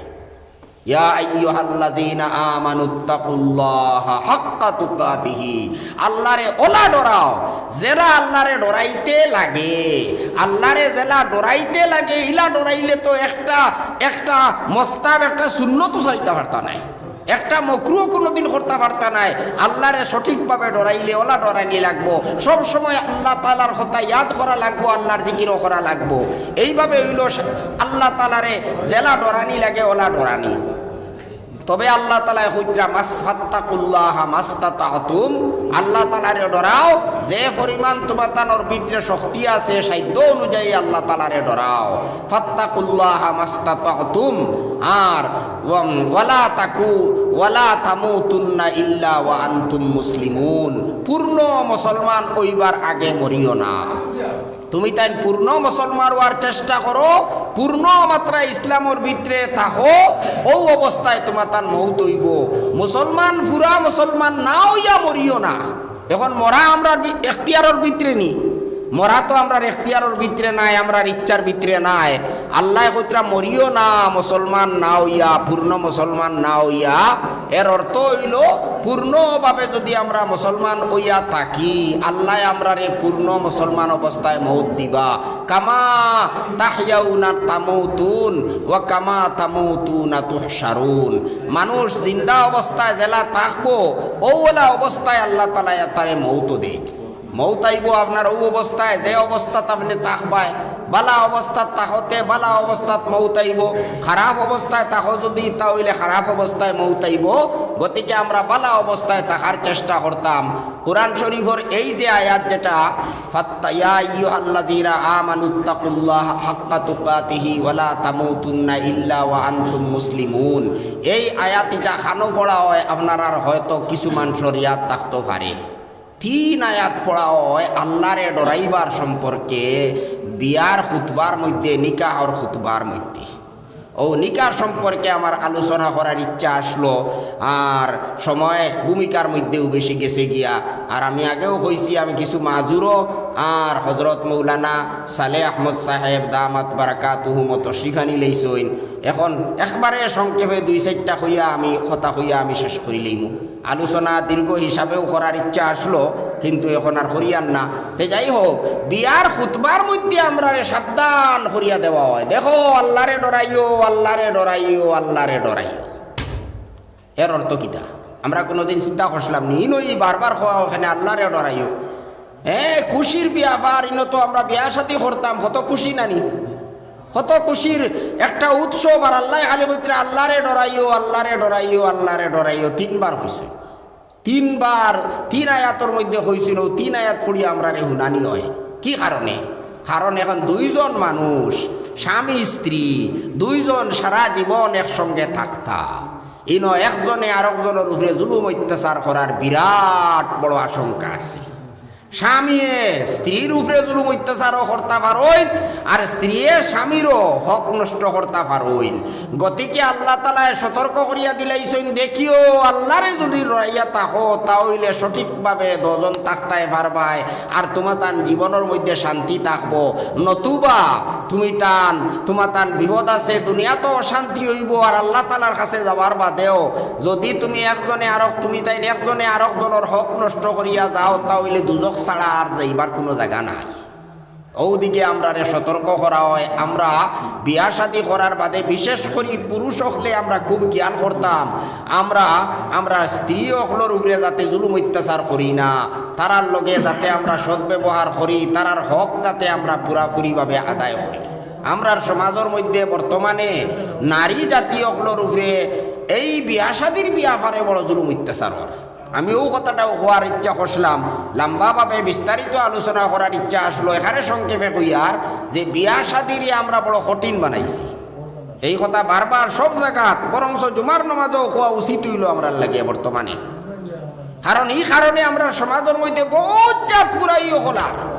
ইয়া আইয়ুহাল্লাযীনা আমানুত্তাকুল্লাহা হাক্কা তুকাতিহি। আল্লারে অলা ডরাও, যেলা আল্লারে ডরাইতে লাগে। আল্লারে যেলা ডরাইতে লাগে, ইলা ডরাইলে তো একটা, একটা মোস্তাহাব, একটা সুন্নতও ছাড়িতা পারতা নায়, একটা মকরুহ কুনুদিন করতা পারতা নায়। আল্লারে সঠিকভাবে ডরাইলে অলা ডরানি লাগবো। সব সময় আল্লাহ তাআলার কথা ইয়াদ করা লাগবো, আল্লার জিকিরও করা লাগবো। এইভাবে অইলো সে-, আল্লাহ তাআলারে যেলা ডরানি লাগে অলা ডরানি। তবে আল্লাহ তাআলায় কইতরা, মাস-, ফাত্তাকুল্লাহা মাস্তাতাতুম, আল্লাহ তাআলারে ডরাও, যে পরিমাণ তুমাতানর ভিতরে শক্তি আছে, সাধ্য অনুযায়ী আল্লাহ তাআলারে ডরাও। ফাত্তাকুল্লাহা মাস্তাতাতুম, আর ওয়াম-, ওয়ালা তাকু-, ওয়ালা তামুতুন্না ইল্লা ওয়া আনতুম মুসলিমুন, পূর্ণ মুসলমান অইবার আগে মরিও না। তুমিতাইন পূর্ণ মুসলমান অওয়ার চেষ্টা করো, পূর্ণ মাত্রায় ইসলামর ভিতরে থাকো, অউ অবস্থায় তুমাতান মউত অইবো। মুসলমান, পুরা মুসলমান না অইয়া মরিও না। এখন মরা আমরার বি-, এখতিয়ারর ভিতরে নি, মরা তো আমরার এখতিয়ারর ভিতরে নায়, আমরার ইচ্ছার ভিতরে নায়। আল্লায় কইতরা মরিও না মুসলমান না অইয়া, পূর্ণ মুসলমান না অইয়া। এর অর্থ অইলো, পূর্ণভাবে যুদি আমরা মুসলমান অইয়া থাকি, আল্লায় আমরারে পূর্ণ মুসলমান অবস্থায় মউত দিবা। কামা তাহইয়াউনা তামুতুন ওয়া কামা তামুতুনা তুহশারুন। মানুষ জিন্দা অবস্থায় যেলা থাকবো, অউ অলা অবস্থায় আল্লাহ তাআলায় তারে মউত দেইন। মউত আইবো আপনার অউ অবস্থায়, যে অবস্থাত আপনে থাকবায়। বালা অবস্থাত থাকতে বালা অবস্থাত মউত আইবো, খারাপ অবস্থায় থাকো যুদি, তা অইলে খারাপ অবস্থায় মউত আইবো। গতিকে আমরা বালা অবস্থায় থাকার চেষ্টা করতাম। কোরআন শরীফর এই যে আয়াত যেটা, ফাত্তা-, ইয়া আইয়ুহাল্লাযীনা আমানুত্তাকুল্লাহা হাক্কা তুকাতিহি ওয়ালা তামুতুন্না ইল্লা ওয়া আনতুম মুসলিমুন, এই আয়াত ইটা খানো পড়া অয়, আপনারার হয়তো কিছু মানষর ইয়াদ থাকতো পারে। তিন আয়াত পড়া অয় আল্লারে ডরাইবার সম্পর্কে, বিয়ার খুতবার মধ্যে, নিকাহর খুতবার মধ্যে। অউ নিকাহ সম্পর্কে আমার আলোচনা করার ইচ্ছা আসলো, আর সময় ভূমিকার মধ্যেও বেশি গেছে গিয়া। আর আমি আগেও কইছি, আমি কিছু মাজুরও, আর হজরত মৌলানা সালেহ আহমদ সাহেব দামাত বারাকাতুহুম তশরিফ আনি লইছইন। এখন একবারে সংক্ষেপে দুই চাইরটা কইয়া আমি, কথা কইয়া আমি শেষ করি লইমু। আলোচনা দীর্ঘ হিসাবেও করার ইচ্ছা আসলো, কিন্তু এখন আর করিয়ার না। তে যাই হোক, বিয়ার খুতবার মধ্যে আমরারে সাবধান করিয়া দেওয়া অয়, দেখো, আল্লারে ডরাইও, আল্লারে ডরাইও, আল্লারে ডরাইও। এর অর্থ কিতা? আমরা কুনুদিন চিন্তা করছিলাম নি? ইনো ই বারবার কওয়া অয় কেনে আল্লারে ডরাইও। হ্যাঁ, খুশির ব্যাপার, ইনো তো আমরা বিয়া শাদী করতাম, কত খুশি নানি? কত খুশির একটা উৎসব, আর আল্লায় খালি কইতরা, "আল্লারে ডরাইও, আল্লারে ডরাইও, আল্লারে ডরাইও।" তিনবার কইছে। তিনবার, তিন আয়াতর মধ্যে কইছিল, তিন আয়াত পড়িয়া আমরারে হুনানি অয়। কি কারণে? কারণ এখন দুইজন মানুষ, স্বামী স্ত্রী, দুইজন সারা জীবন একসঙ্গে থাকতা। ইনো একজনে আরকজনর উপরে জুলুম অত্যাচার করার বিরাট বড় আশঙ্কা আছে। স্বামীয়ে স্ত্রীর উপরে জুলুম অত্যাচারও করতা পারইন, আর স্ত্রীয়ে স্বামীরও হক নষ্ট করতা পারইন। গতিকে আল্লাহ তাআলায় সতর্ক করিয়া দিলাইছইন, দেখিও, আল্লারে যুদি ডরাইয়া থাকো, তা অইলে সঠিকভাবে দুইজন থাকতায় পারবায়, আর তুমাতান জীবনর মধ্যে শান্তি থাকবো। নতুবা তুমিতান, তুমাতান বিপদ আছে, দুনিয়াত অশান্তি অইবো, আর আল্লাহ তাআলার কাছে যাওয়ার বাদেও যুদি তুমি একজনে আরক, তুমিতাইন একজনে আরকজনর হক নষ্ট করিয়া যাও, তা অইলে দুজখ ছাড়া আর যাইবার কুনু জাগা নাই। অউ দিকে আমরারে সতর্ক করা অয়। আমরা বিয়া শাদী করার বাদে বিশেষ করি পুরুষ অকলে আমরা খুব খিয়াল করতাম, আমরা, আমরা স্ত্রী অকলর উপরে যাতে জুলুম অত্যাচার করি না, তারার লগে যাতে আমরা সদ্ব্যবহার করি, তারার হক যাতে আমরা পুরাপুরিভাবে আদায় করি। আমরার সমাজর মধ্যে বর্তমানে নারী জাতি অকলর উপরে এই বিয়া শাদীর ব্যাপারে বড় জুলুম অত্যাচার অর। আমি অউ কথাটাও কওয়ার ইচ্ছা করছিলাম, লম্বাভাবে বিস্তারিত আলোচনা করার ইচ্ছা আসলো। এখানে সংক্ষেপে কইয়ার যে বিয়া শাদীরে আমরা বড় কঠিন বানাইছি। এই কথা বারবার সব জাগাত, বরঞ্চ জুমার নমাজও কওয়া উচিত অইলো আমরার লাগিয়া বর্তমানে। কারণ ই কারণে আমরার সমাজর মধ্যে বউত জাত বুরাই অকল আর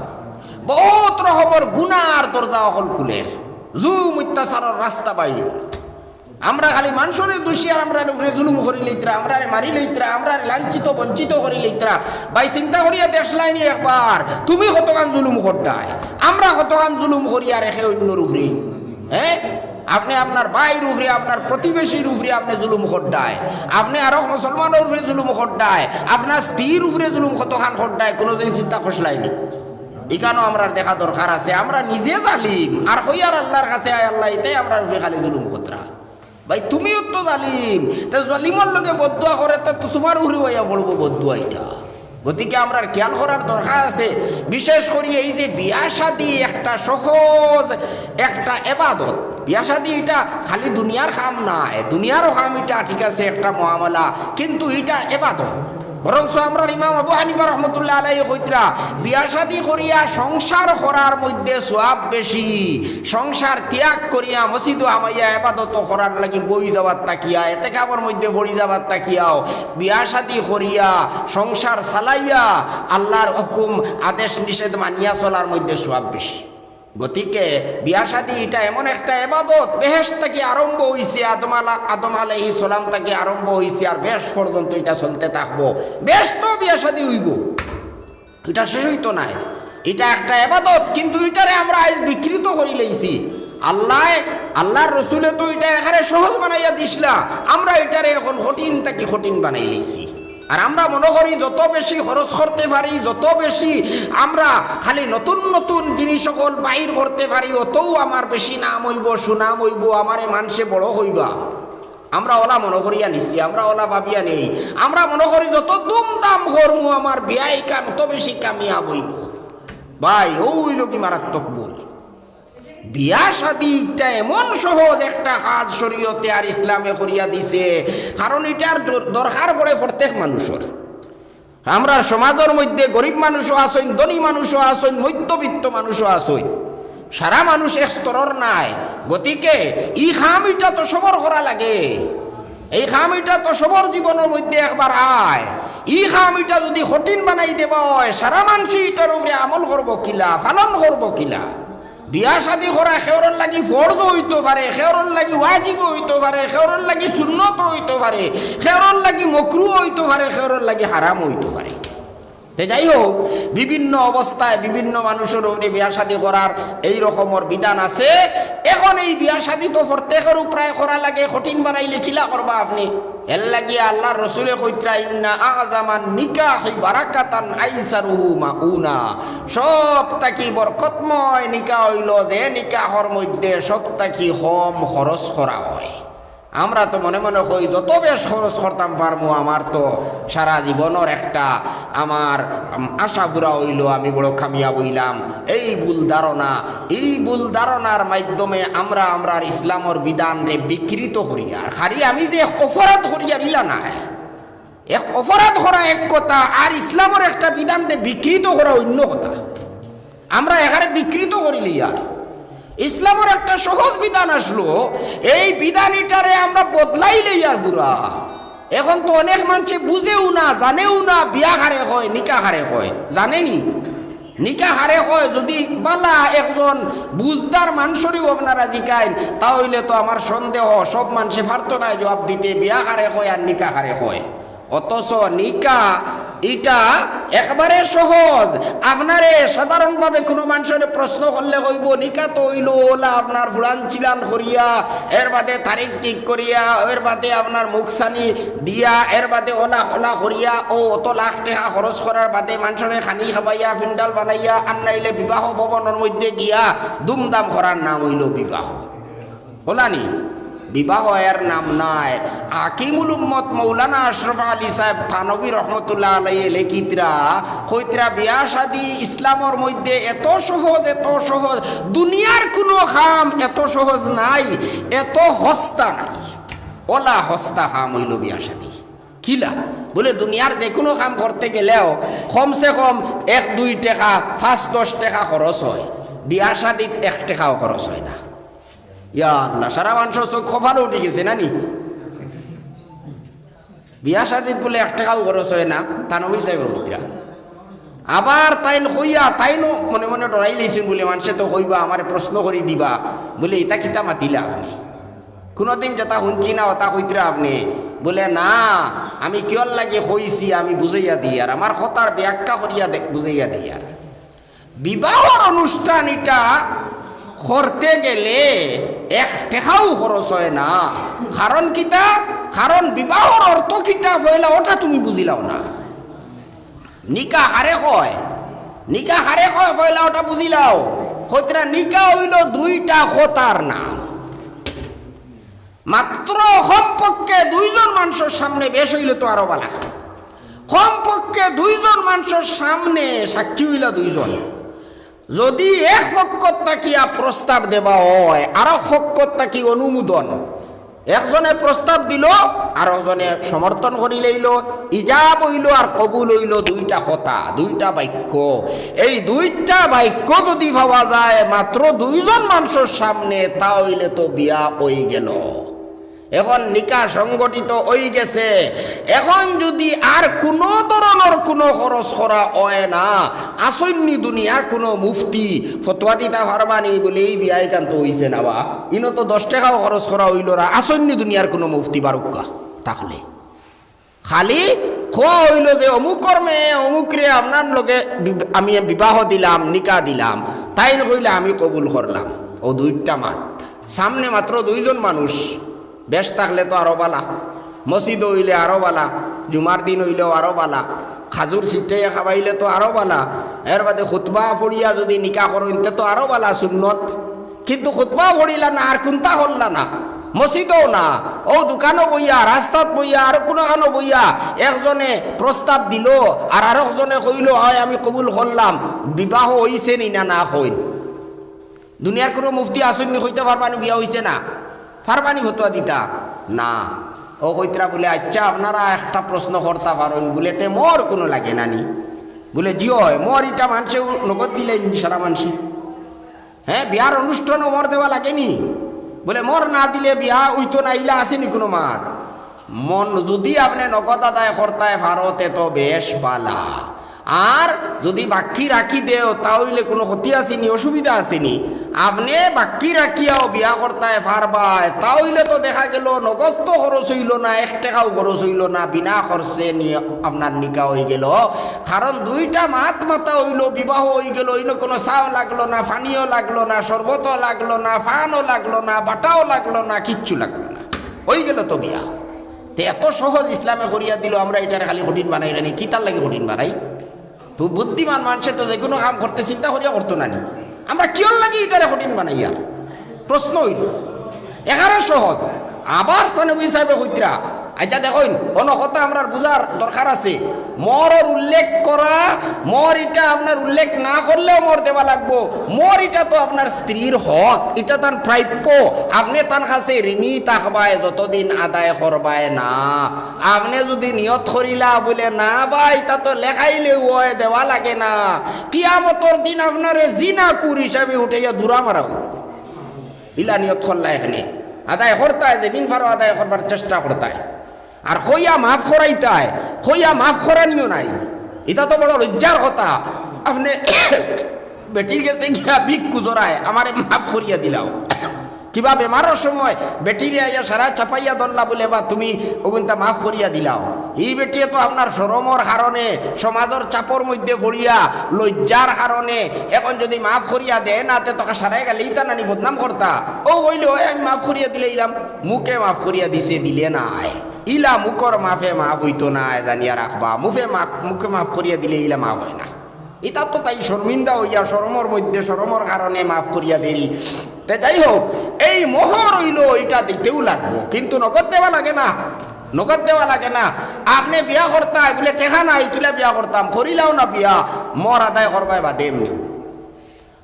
বউত রকমর গুনার দরজা অকল খুলের, জুলুম অত্যাচারর রাস্তা বাইর। আমরা খালি মানষরে দুষি আর আমরার উপরে জুলুম করি লইতরা, আমরারে মারি লইতরা, আমরারে লাঞ্ছিত বঞ্চিত করি লইতরা। ভাই, চিন্তা করিয়া দেখলায়নি একবার, তুমি কতখান জুলুম কররায়, আমরা কতখান জুলুম করি আর একে অইন্যর উপরে? হ্যাঁ, আপনে আপনার ভাইর উপরে, আপনার প্রতিবেশীর উপরে আপনে জুলুম কররায়, আপনে আরক মুসলমানর উপরে জুলুম কররায়, আপনার স্ত্রীর উপরে জুলুম কতখান কররায়, কুনুদিন চিন্তা করলায়নি? ইখানও আমরার দেখা দরকার আছে। আমরা নিজে জালিম, আর কইয়ার আল্লার কাছে, "আয় আল্লা, ইতায় আমরার উপরে খালি জুলুম কররা।" ভাই, তুমিও তো জালিম। তে জালিমর লগে বদদোয়া করে, তে তো তুমার উপরেও আইয়া পড়বো বদদোয়া ইটা। গতিকে আমরার খিয়াল করার দরকার আছে। বিশেষ করি এই যে বিয়া শাদী একটা সহজ একটা এবাদত। বিয়া শাদী ইটা খালি দুনিয়ার কাম নায়, দুনিয়ারও কাম ইটা, ঠিক আছে, একটা মুআমালা, কিন্তু ইটা এবাদত। বরঞ্চ আমরার ইমাম আবু হানিফা রহমতুল্লাহ আলাইহি কইতরা, বিয়া শাদী করিয়া সংসার করার মধ্যে সওয়াব বেশি, সংসার ত্যাগ করিয়া মসজিদো হামাইয়া এবাদত করার লাগি বই যাওয়ার থাকিয়া, এতেকাফর মধ্যে পড়ি যাওয়ার থাকিয়াও, বিয়া শাদী করিয়া সংসার চালাইয়া আল্লার হুকুম আদেশ নিষেধ মানিয়া চলার মধ্যে সওয়াব বেশি। গতিকে বিয়া শাদী ইটা এমন একটা এবাদত, বেহেশত থাকি আরম্ভ অইছে, আদম আলা-, আদম আলাইহিস সালাম থাকি আরম্ভ অইছে, আর বেহেশত পর্যন্ত ইটা চলতে থাকবো। বেহেশতো বিয়া শাদী অইবো, ইটা শেষ অইতো নায়। ইটা একটা এবাদত, কিন্তু ইটারে আমরা আইজ বিকৃত করি লইছি। আল্লায়, আল্লার রসুলে তো ইটা একেবারে সহজ বানাইয়া দিছলা, আমরা ইটারে এখন কঠিন থাকি কঠিন বানাই লইছি। আর আমরা মনো করি যত বেশি খরচ করতে পারি, যত বেশি আমরা খালি নতুন নতুন জিনিস অকল বাইর করতে পারি, অতউ আমার বেশি নাম অইবো, সুনাম অইবো, আমারে মানষে বড় কইবা। আমরা অলা মনো করিয়া নিছি, আমরা অলা ভাবিয়া নেই। আমরা মনো করি যত ধুমধাম করমু, আমার বিয়া ইখান অত বেশি কামিয়াব অইবো। ভাই, অউ অইলো গি মারাত্মক ভুল। বিয়া শাদী ইটা এমন সহজ একটা কাজ শরীয়তে আর ইসলামে করিয়া দিছে, কারণ ইটার দ-, দরকার পড়ে প্রত্যেক মানুষর। আমরার সমাজর মধ্যে গরিব মানুষও আছইন, ধনী মানুষও আছইন, মধ্যবিত্ত মানুষও আছইন, সারা মানুষ এক স্তরর নায়। গতিকে ই কাম ইটা তো সবর করা লাগে। এই কাম ইটা তো সবর জীবনর মধ্যে একবার আয়। ই কাম ইটা যদি কঠিন বানাই দেওয়া অয়, সারা মানষে ইটার উপরে আমল করবো কিলা, পালন করবো কিলা? বিয়া শাদী করা কেউরর লাগি ফরজ অইতো পারে, কেউরর লাগি ওয়াজিব অইতো পারে, কেউরর লাগি সুন্নত অইতো পারে, কেউরর লাগি মকরু অইতো পারে, কেউরর লাগি হারাম অইতো পারে। তে যাই হোক, বিভিন্ন অবস্থায় বিভিন্ন মানুষর উপরে বিয়া শাদী করার এই রকমর বিধান আছে। এখন এই বিয়া শাদী তো প্রত্যেকর উপরে করা লাগে, কঠিন বানাইলে কিলা করবা আপনে? এর লাগি আল্লাহর রসুলে কইতরা, "ইন্না আ'জামান নিকাহি বারাকাতান আইসারুহু মাউনা।" সব থাকি বরকতময় নিকাহ অইলো যে নিকাহর মধ্যে সব থাকি কম খরচ করা অয়। আমরা তো মনে মনে কই, "যত বেশ খরচ করতাম পারমু, আমার তো সারা জীবনর একটা আমার, উম, আশা পুরা অইলো, আমি বড় কামিয়াব অইলাম।" এই ভুল ধারণা, এই ভুল ধারণার মাধ্যমে আমরা আমরার ইসলামর বিধানরে বিকৃত করিয়ার। খালি আমি যে এক অপরাধ করিয়ার ইলা নায়, এক অপরাধ করা এক কথা, আর ইসলামর একটা বিধানরে বিকৃত করা অইন্য কথা। আমরা এখানে বিকৃত করিলিয়ার। ইসলামর একটা সহজ বিধান আছলো, এই বিধান ইটারে আমরা বদলাইলিয়ার পুরা। এখন তো অনেক মানষে বুঝেও না, জানেও না, বিয়া কারে কয়, নিকা কারে কয়, জানে নি? নিকা কারে কয়, যদি বালা একজন বুঝদার মানষরেও আপনারা জিকাইন, তা অইলে তো আমার সন্দেহ, সব মানষে পারতো নায় জবাব দিতে, বিয়া কারে কয় আর নিকা কারে কয়। অথচ নিকা ইটা একবারে সহজ। আপনারে সাধারণভাবে কুনু মানষরে প্রশ্ন করলে কইবো, "নিকা তো অইলো অলা আপনার ফুড়ান চিলান করিয়া, এর বাদে তারিখ ঠিক করিয়া, এর বাদে আপনার মুখছানি দিয়া, এর বাদে অলা অলা করিয়া, অউ অত লাখ টেকা খরচ করার বাদে মানষরে খানি খাবাইয়া, পিন্ডাল বানাইয়া, আর নাইলে বিবাহ ভবনর মধ্যে গিয়া ধুমধাম করার নাম অইলো বিবাহ।" অলা নি? বিবাহ এর নাম নায়। হাকিমুল উম্মত মৌলানা আশরাফ আলী সাহেব থানভী রহমতুল্লাহ আলাইহি লেখিতরা, কইতরা, "বিয়া শাদী ইসলামর মধ্যে এত সহজ, এত সহজ, দুনিয়ার কুনু কাম এত সহজ নাই, এত হস্তা নাই।" অলা হস্তা কাম অইলো বিয়া শাদী। কিলা? বুলে, দুনিয়ার যেকুনু কাম করতে গেলেও কমসে কম এক দুই টেকা, পাঁচ দশ টেকা খরচ অয়, বিয়া শাদীত এক টেকাও খরচ অয় না। ইয়া আল্লাহ, সারা মানষর চউখ কপালো উঠি গেছে না নি? বিয়া শাদীত বুলে এক টেকাও খরচ অয় না, থানভী সাহেবে কইতরা। আবার তাইন কইয়া, তাইনও মনে মনে ডরাইলিছইন বুলে, "মানষে তো কইবা, আমারে প্রশ্ন করি দিবা, বুলে, 'ইতা কিতা মাতিলা আপনে? কুনুদিন যেতা হুনছি না, অতা কইতরা আপনে।'" বুলে, "না, আমি কিয়র লাগি কইছি, আমি বুঝাইয়া দিয়ার, আমার কথার ব্যাখ্যা করিয়া দে-, বুঝাইয়া দিয়ার।" বিবাহর অনুষ্ঠান ইটা করতে গেলে এক টেকাও খরচ অয় না। কারণ কিতা? কারণ বিবাহর অর্থ কিতা পয়লা অটা তুমি বুঝিলাও না। নিকা কারে কয়? নিকা কারে কয় পয়লা অটা বুঝিলাও। কইতরা নিকা অইলো দুইটা কথার নাম। মাত্র কমপক্ষে দুইজন মানষর সামনে, বেশ অইলে তো আরো বালা, কমপক্ষে দুইজন মানষর সামনে সাক্ষী অইলা দুইজন। যদি এক পক্ষ থাকিয়া প্রস্তাব দেওয়া অয়, আরো পক্ষ থাকি অনুমোদন, একজনে প্রস্তাব দিলো, আরোজনে সমর্থন করিলাইলো, ইজাব অইলো আর কবুল অইলো দুইটা কথা, দুইটা বাক্য। এই দুইটা বাক্য যদি পাওয়া যায়, মাত্র দুইজন মানষর সামনে, তা অইলে তো বিয়া অইগেলো। এখন নিকা সংগঠিত অইগেছে। এখন যদি আর কুনু ধরনর কুনু খরচ করা অয় না, আছইন নি দুনিয়ার কুনু মুফতি ফতোয়া দিতা পারবা নি বুলে, "এই বিয়া ইখান তো অইছে না বা, ইনো তো দশ টেকাও খরচ করা অইলো না, আছইন নি দুনিয়ার কুনু মুফতি বারউক্কা।" তাইলে খালি কওয়া অইলো যে, "অমুকর মেয়ে অমুকরে আপনার লগে বি-, আমি বিবাহ দিলাম, নিকা দিলাম।" তাইন কইলা, "আমি কবুল করলাম।" অউ দুইটা মাত। সামনে মাত্র দুইজন মানুষ, বেশ থাকলে তো আরো বালা, মসজিদো অইলে আরো বালা, জুমার দিন অইলেও আরো বালা, খাজুর ছিটাইয়া খাবাইলে তো আরো বালা, এর বাদে খুতবা পড়িয়া যদি নিকা করইন, তে তো আরো বালা, সুন্নত। কিন্তু খুতবাও পড়িলা না, আর কুন্তা করলা না, মসজিদও না, অউ দোকানো বইয়া, রাস্তাত বইয়া, আর কুনুখানো বইয়া, একজনে প্রস্তাব দিলো, আর আরকজনে কইলো, "অয়, আমি কবুল করলাম।" বিবাহ অইছে নি না, না কইন? দুনিয়ার কুনু মুফতি আছইন নি কইতা পারবা নি বিয়া অইছে না? পারবা নি ফতোয়া দিতা? না। অউ কইতরা বুলে, "আইচ্ছা, আপনারা একটা প্রশ্ন করতা পারইন?" বুলে, "তে মোহর কুনু লাগে না নি?" বুলে, "জি অয়, মোহর ইটা মানষে নগদ দিলে নি সারা মানষে।" হ্যাঁ, বিয়ার অনুষ্ঠানো মোহর দেওয়া লাগে নি? বুলে, "মোহর না দিলে বিয়া অইতো না, ইলা আছে নি কুনু মাত?" মন যুদি আপনে নগদ আদায় করতায় পারো, তে তো বেশ বালা। আর যুদি বাক্কি রাখি দেও, তা অইলে কুনু ক্ষতি আছে নি, অসুবিধা আছে নি? আপনে বাক্কি রাখিয়াও বিয়া করতায় পারবায়, তা অইলে তো দেখা গেল নগদ তো খরচ অইলো না, এক টেকাও খরচ অইলো না, বিনা খরচে নি-, আপনার নিকা অইগেলো। কারণ দুইটা মাত মাতা অইলো, বিবাহ অইগেলো, ইনো কুনু চাও লাগলো না, পানিও লাগলো না, শরবতও লাগলো না, পানও লাগলো না, বাটাও লাগলো না, কিচ্ছু লাগলো না, অইগেলো তো বিয়া। তে এত সহজ ইসলামে করিয়া দিলো, আমরা ইটারে খালি কঠিন বানাই কেনে? কিতার লাগি কঠিন বানাই? তো বুদ্ধিমান মানষে তো যেকুনু কাম করতে চিন্তা করিয়া করতো না নি? আমরা কিওর লাগি ইটারে কঠিন বানাইয়ার? প্রশ্ন অইলো, একেবারে সহজ। আবার থানভী সাবে কইতরা, আইচ্ছা দেখইন, অনো কথা আমরার বুঝার দরকার আছে। মোহরর উল্লেখ করা, মোহর ইটা আপনার উল্লেখ না করলেও মোহর দেওয়া লাগবো। মোহর ইটা তো আপনার স্ত্রীর হক, ইটা তান প্রাপ্য। আপনে তান কাছে ঋণী থাকবায় যতদিন আদায় করবায় না। আপনে যুদি নিয়ত করিলা বুলে, "না বা, ইতা তো লেখাইলেউ অয়, দেওয়া লাগে না," কিয়ামতর দিন আপনারে জিনাকুর হিসাবে উঠাইয়া দৌড়া মারা অইবো। ইলা নিয়ত করলা এখানে। আদায় করতায়, যেদিন পারো আদায় করবার চেষ্টা করতায়। আর কইয়া মাফ করাইতায়, কইয়া মাফ করানিও নাই। ইতা তো বড় লজ্জার কথা। আপনে বেটির গেছে গিয়া ভিক খুজরায়, "আমারে মাফ করিয়া দিলাও।" কিবা বেমারর সময় বেটিরে আইয়া সারা চাপাইয়া ধরলা বুলে, "বা তুমি অগুনতা মাফ করিয়া দিলাও।" ই বেটিয়ে তো আপনার শরমর কারণে, সমাজর চাপর মধ্যে পড়িয়া, লজ্জার কারণে এখন যুদি মাফ করিয়া দেয় না, তে তো সারায় গালি ইতা নানি বদনাম করতা। অউ অইলে অয়, "আমি মাফ করিয়া দিলাইলাম, মুখে মাফ করিয়া দিছে, দিলে নায়।" ইলা মুখর মাফে মাফ অইতো নায়, জানিয়া রাখবা। মুখে মাফ, মুখে মাফ করিয়া দিলে ইলা মাফ অয় না। ইতা তো তাই শর্মিন্দা অইয়া শরমর মধ্যে, শরমর কারণে মাফ করিয়া দেরি। তে যাই হোক, এই মোহর অইলো, ইটা দিতেউ লাগবো, কিন্তু নগদ দেওয়া লাগে না, নগদ দেওয়া লাগে না। আপনে বিয়া করতায় বুলে, "টেকা নাই, কিলা বিয়া করতাম?" করিলাও না বিয়া, মোহর আদায় করবায় বাদে এমনে।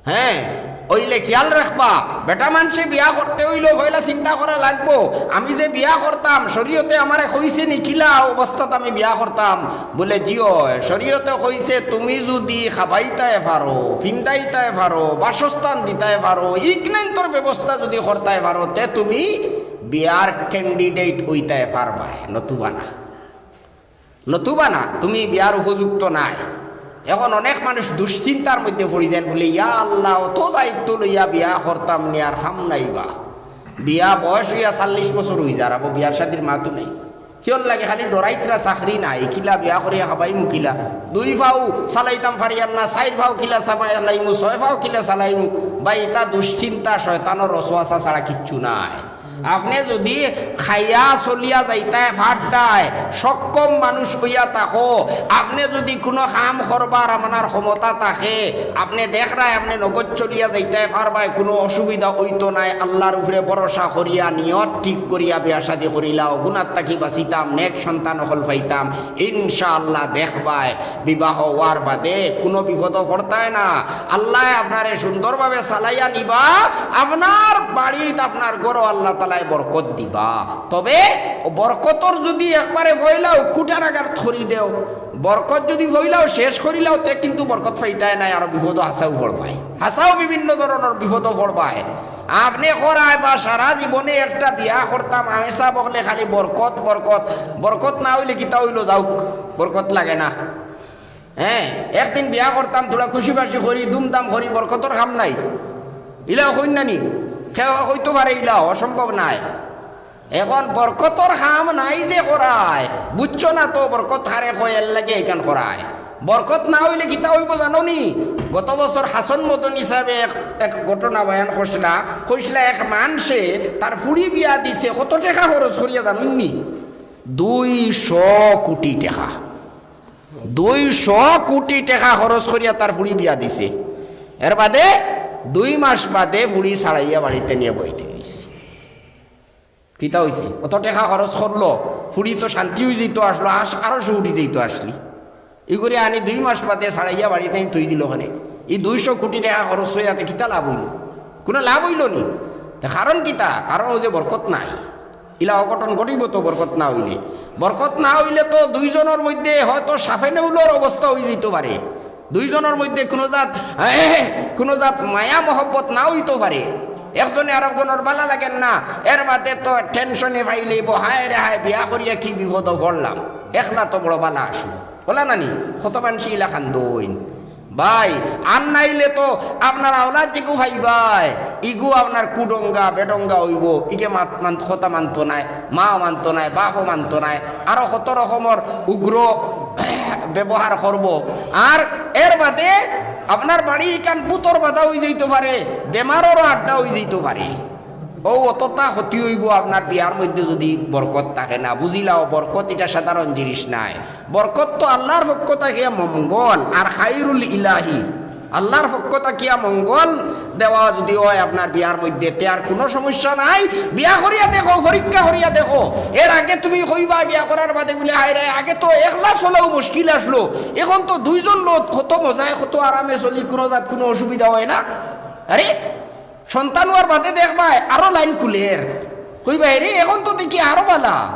হ্যাঁ, অইলে খিয়াল রাখবা, বেটা মানষে বিয়া করতে অইলো পয়লা চিন্তা করা লাগবো, "আমি যে বিয়া করতাম, শরীয়তে আমারে কইছে নি কিলা অবস্থাত আমি বিয়া করতাম?" বুলে, "জি অয়, শরীয়তে কইছে তুমি যুদি খাবাইতায় পারো, ফিন্দাইতায় পারো, বাসস্থান দিতায় পারো, ইগনান্তর ব্যবস্থা যুদি করতায় পারো, তে তুমি বিয়ার candidate অইতায় পারবায়, নতুবা না।" নতুবা না, তুমি বিয়ার উপযুক্ত নায়। এখন অনেক মানুষ দুশ্চিন্তার মধ্যে পড়ি যাইন বুলে, "ইয়া আল্লাহ, অত দায়িত্ব লইয়া বিয়া করতাম নি, আর কাম নাই বা।" বিয়া বয়স অইয়া চল্লিশ বছর অইযার, আবো বিয়ার শাদির মাতউ নাই। কিওর লাগি খালি ডরাইতরা চাকরি নাই, কিলা বিয়া করিয়া খাবাইমু কিলা। দুই পাও চালাইতাম পারিয়ার না, চাইর পাও কিলা চালাইমু, ছয় পাও কিলা চালাইমু। বা ইতা দুশ্চিন্তা, শয়তানর ওয়াসওয়াসা ছাড়া কিচ্ছু নাই। আপনে যুদি খাইয়া চলিয়া যাইতায় পারতায়, সক্ষম মানুষ অইয়া থাকো, আপনে যুদি কুনু কাম করবার আপনার ক্ষমতা থাকে, আপনে দেখরায় আপনে নগদ চলিয়া যাইতায় পারবায়, কুনু অসুবিধা অইতো নায়, আল্লার উপরে ভরসা করিয়া নিয়ত ঠিক করিয়া বিয়া শাদি করিলাও, গুনার থাকি বাঁচিতাম, নেক সন্তান অকল পাইতাম, ইনশাআল্লাহ দেখবায়। বিবাহ অওয়ার বাদে কুনু বিপদো পড়তায় না। আল্লায় আপনারে সুন্দরভাবে চালাইয়া নিবা, আপনার বাড়িত, আপনার ঘরো আল্লাহ তাআলায় বরকত দিবা। তবে বরকতর যুদি একবারে পয়লাউ কুটারাঘাত করি দেও, বরকত যুদি পয়লাউ শেষ করিলাও, তে কিন্তু বরকত পাইতায় নায়, আরো বিপদো হাছাউ পড়বায়, হাছাউ বিভিন্ন ধরনর বিপদো পড়বায়। আপনে করায় বা সারা জীবনে একটা বিয়া করতাম, আমেশা বকলে খালি বরকত, বরকত, বরকত না অইলে কিতা অইলো যাউক, বরকত লাগে না। হ্যাঁ, একদিন বিয়া করতাম, থুড়া খুশি-বাসি করি, ধুমধাম করি, বরকতর কাম নাই। ইলাও কইন না নি? কেউ কইতো পারে ইলাও, অসম্ভব নায়। এখন বরকতর কাম নাই যে করায়, বুঝছো না তো বরকত কারে কয়, এরলাগি ইখান করায়। বরকত না অইলে কিতা অইবো জানো নি? গত বছর হাছন মদনী সাবে এক, এক ঘটনা বয়ান করছিলা, কইছিলা এক মানষে তার ফুড়ি বিয়া দিছে, কত টেকা খরচ করিয়া জানইন নি? দুইশো কুটি টেকা। দুইশো কুটি টেকা খরচ করিয়া তার ফুড়ি বিয়া দিছে। এর বাদে দুই মাস বাদে ফুড়ি ছাড়াইয়া বাড়িত নিয়া বই থইছে। কিতা অইছে? অত টেকা খরচ করলো, ফুড়ি তো শান্তি অইযিতো আছলো, আশ-, আরো শো উঠি যাইতো আছলি। ই করি আনি দুই মাস বাদে ছাড়াইয়া বাড়িত আনি থই দিলো কেনে। ই দুইশো কুটি টেকা খরচ অইয়া তে কিতা লাভ অইলো? কুনু লাভ অইলো নি। তে কারণ কিতা? কারণ অউ যে বরকত নাই। ইলা অঘটন ঘটিবো তো বরকত না অইলে। বরকত না অইলে তো দুইজনর মধ্যে হয়তো সাফে নেউলর অবস্থা অইযিতো পারে। দুইজনর মধ্যে কুনু জাত, কুনু জাত মায়া মহব্বত না অইতো পারে। একজনে আরকজনর বালা লাগের না, এরবাদে তো টেনশনে পাইলেইবো, হায় রে হায়, বিয়া করিয়া কি বিপদো পড়লাম, একলা তো বড় বালা আছু। অলা নানি, কত মানষে ইলা কান্দইন। ভাই, আর নাইলে তো আপনার আওলাদ যেগু পাইবায়, ইগু আপনার কুডঙ্গা, বেডঙ্গা অইবো, ইগে মাত-, মান-, কথা মানতো নায়, মাও মানতো নায়, বাপও মানতো নায়, আরো কত রকমর উগ্র ব্যবহার করবো। আর এরবাদে আপনার বাড়ি ইখান ভূতর বাধা অইযিতো পারে, বেমাররও আড্ডা অইযিতো পারে। অউ অতটা ক্ষতি অইবো আপনার বিয়ার মধ্যে যুদি বরকত থাকে না। বুঝিলাও, বরকত ইটা সাধারণ জিনিস নায়। বরকত তো আল্লার পক্ষ থাকিয়া মঙ্গল, আর খাইরুল ইলাহি, আল্লার পক্ষ থাকিয়া মঙ্গল দেওয়া যুদি অয় আপনার বিয়ার মধ্যে, তে আর কুনু সমস্যা নাই। বিয়া করিয়া দেখো, পরীক্ষা করিয়া দেখো। এর আগে তুমি কইবায় বিয়া করার বাদে বুলে, "হায় রে, আগে তো একলা চলাও মুশকিল আছলো, এখন তো দুইজন লোক কত মজায়, কত আরামে চলি, কুনু জাত কুনু অসুবিধা অয় না।" আরে, সন্তান অওয়ার বাদে দেখবায় আরো লাইন খুলের। কইবায়, "রে, এখন তো দেখি আরো বালা,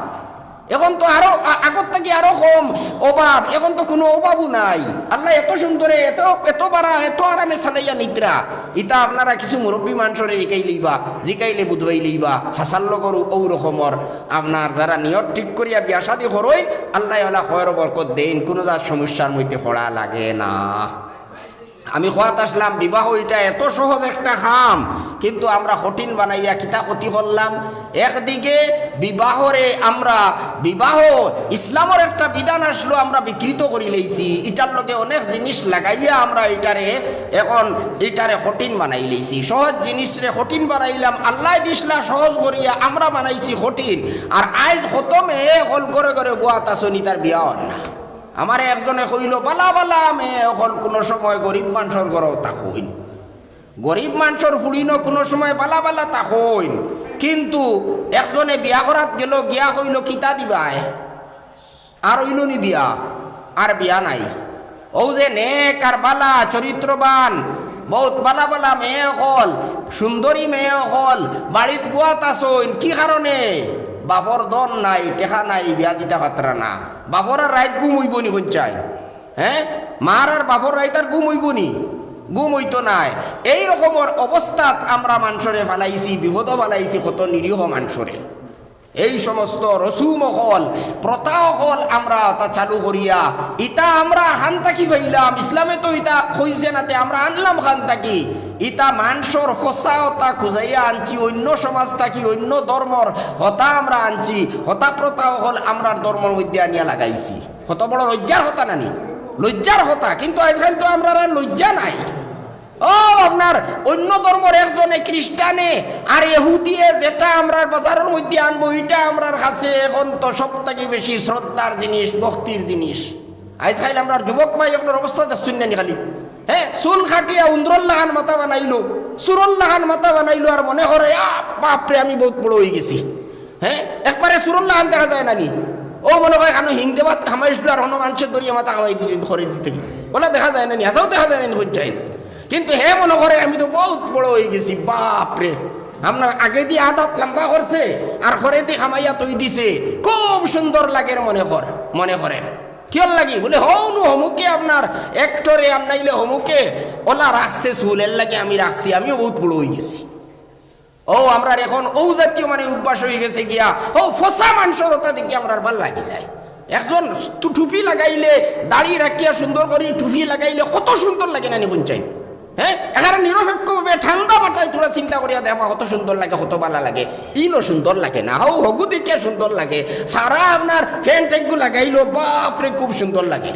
এখন তো আরো আ-, আগর থাকি আরো কম অভাব, এখন তো কুনু অভাবও নাই। আল্লায় এত সুন্দরে, এত, এত বাড়া, এত আরামে চালাইয়া নিতরা।" ইতা আপনারা কিছু মুরব্বি মানষরে জিকাইলাইবা, জিকাইলে বুঝবাইলাইবা। হাছার লগর অউ রকমর আপনার যারা নিয়ত ঠিক করিয়া বিয়া শাদি করইন, আল্লায় অলা খয়র বরকত দেইন, কুনু জাত সমস্যার মধ্যে পড়া লাগে না। আমি কওয়াত আছলাম, বিবাহ ইটা এত সহজ একটা কাম, কিন্তু আমরা কঠিন বানাইয়া কিতা ক্ষতি করলাম। একদিকে বিবাহরে আমরা, বিবাহ ইসলামর একটা বিধান আছলো, আমরা বিকৃত করিলাইছি। ইটার লগে অনেক জিনিস লাগাইয়া আমরা ইটারে, এখন ইটারে কঠিন বানাইলাইছি। সহজ জিনিসরে কঠিন বানাইলাম, আল্লায় দিছলা সহজ করিয়া, আমরা বানাইছি কঠিন। আর আইজ কত মেয়ে অকল ঘরে ঘরে বওয়াত আছইন, তার বিয়া অর না। আমারে একজনে কইলো, "বালা বালা মেয়ে অকল কুনু সময় গরিব মানষর ঘরো থাকইন, গরিব মানষর ফুড়িনো কুনু সময় বালা বালা থাকইন।" কিন্তু একজনে বিয়া করাত গেলো, গিয়া কইলো, "কিতা দিবায়? আর অইলো নি বিয়া? আর বিয়া নাই।" অউ যে নেক আর বালা, চরিত্রবান, বউত বালা বালা মেয়ে অকল, সুন্দরী মেয়ে অকল, বাড়িত বওয়াত আছইন, কি কারণে? বাপর ধন নাই, টেকা নাই, বিয়া দিতা পারতরা না। বাপর আর রাইত ঘুম অইবো নি কইন চাইন? হে, মার আর বাপর রাইত আর ঘুম অইবো নি? ঘুম অইতো নায়। এই রকমর অবস্থাত আমরা মানষরে ফালাইছি, বিপদো ফালাইছি কত নিরীহ মানষরে। এই সমস্ত রসুম অকল, প্রথা অকল আমরা অতা চালু করিয়া, ইতা আমরা কান থাকি পাইলাম, ইসলামে তো ইতা কইছে না, তে আমরা আনলাম কান থাকি। ইতা মানষর ফছা অতা খুজাইয়া আনছি, অইন্য সমাজ থাকি, অইন্য ধর্মর অতা আমরা আনছি, অতা প্রথা অকল আমরার ধর্মর মধ্যে আনিয়া লাগাইছি। কত বড় লজ্জার কথা নানি? লজ্জার কথা। কিন্তু আইজকাইল তো আমরার আর লজ্জা নাই। ও, আপনার অইন্য ধর্মর একজনে, খ্রিস্টানে আর ইহুদিয়ে যেটা আমরার বাজারর মধ্যে আনবো, ইটা আমরার কাছে এখন তো সব থাকি বেশি শ্রদ্ধার জিনিস, ভক্তির জিনিস। আইজকাইল আমরার যুবক ভাই অকলর অবস্থা দেখছইন না নি খালি? হে, চুল কাটিয়া উন্দরর লাখান মাথা বানাইলো, চুরর লাখান মাথা বানাইলো, আর মনে করে, "আ, বাপরে, আমি বউত বড় অইগেছি।" হে, একবারে চুরর লাখান দেখা যায় না নি? অউ মনে কয়, "কানো হিং দেবাত হামাইছলো, আর হনো মানষে ধরিয়া মাথা খাওয়াই দিছে, করে দিতে কি?" অলা দেখা যায় না নি? হাছাউ দেখা যায় না নি? কইন চাইন। কিন্তু হে মনে করে, "আমি তো বউত বড় অইগেছি, বাপরে।" আপনার আগেদি আদাত লাম্বা করছে, আর করেদি হামাইয়া থই দিছে, খুব সুন্দর লাগের মনে কর, মনে করের। কিয়র লাগি? বুলে, "হউ নু হমুকে আপনার actor-এ, আর নাইলে হমুকে অলা রাখছে চুল, এর লাগি আমি রাখছি, আমিও বউত বড় অইগেছি।" অউ, আমরার এখন অউ জাতীয় মানে অভ্যাস অইগেছে গিয়া, অউ ফছা মানষর অতা দেখি আমরার ভালা লাগি যায়। একজন টু-, টুপি লাগাইলে, দাড়ি রাখিয়া সুন্দর করি টুপি লাগাইলে কত সুন্দর লাগে না নি কইন চাইন? হে, একেবারে নিরপেক্ষভাবে ঠান্ডা মাথায় থুড়া চিন্তা করিয়া দেখবা কত সুন্দর লাগে, কত ভালা লাগে। ইনো সুন্দর লাগে না, হউ হগু দেখিয়া সুন্দর লাগে। ফাড়া আপনার pant এগু লাগাইলো, বাপরে, খুব সুন্দর লাগে।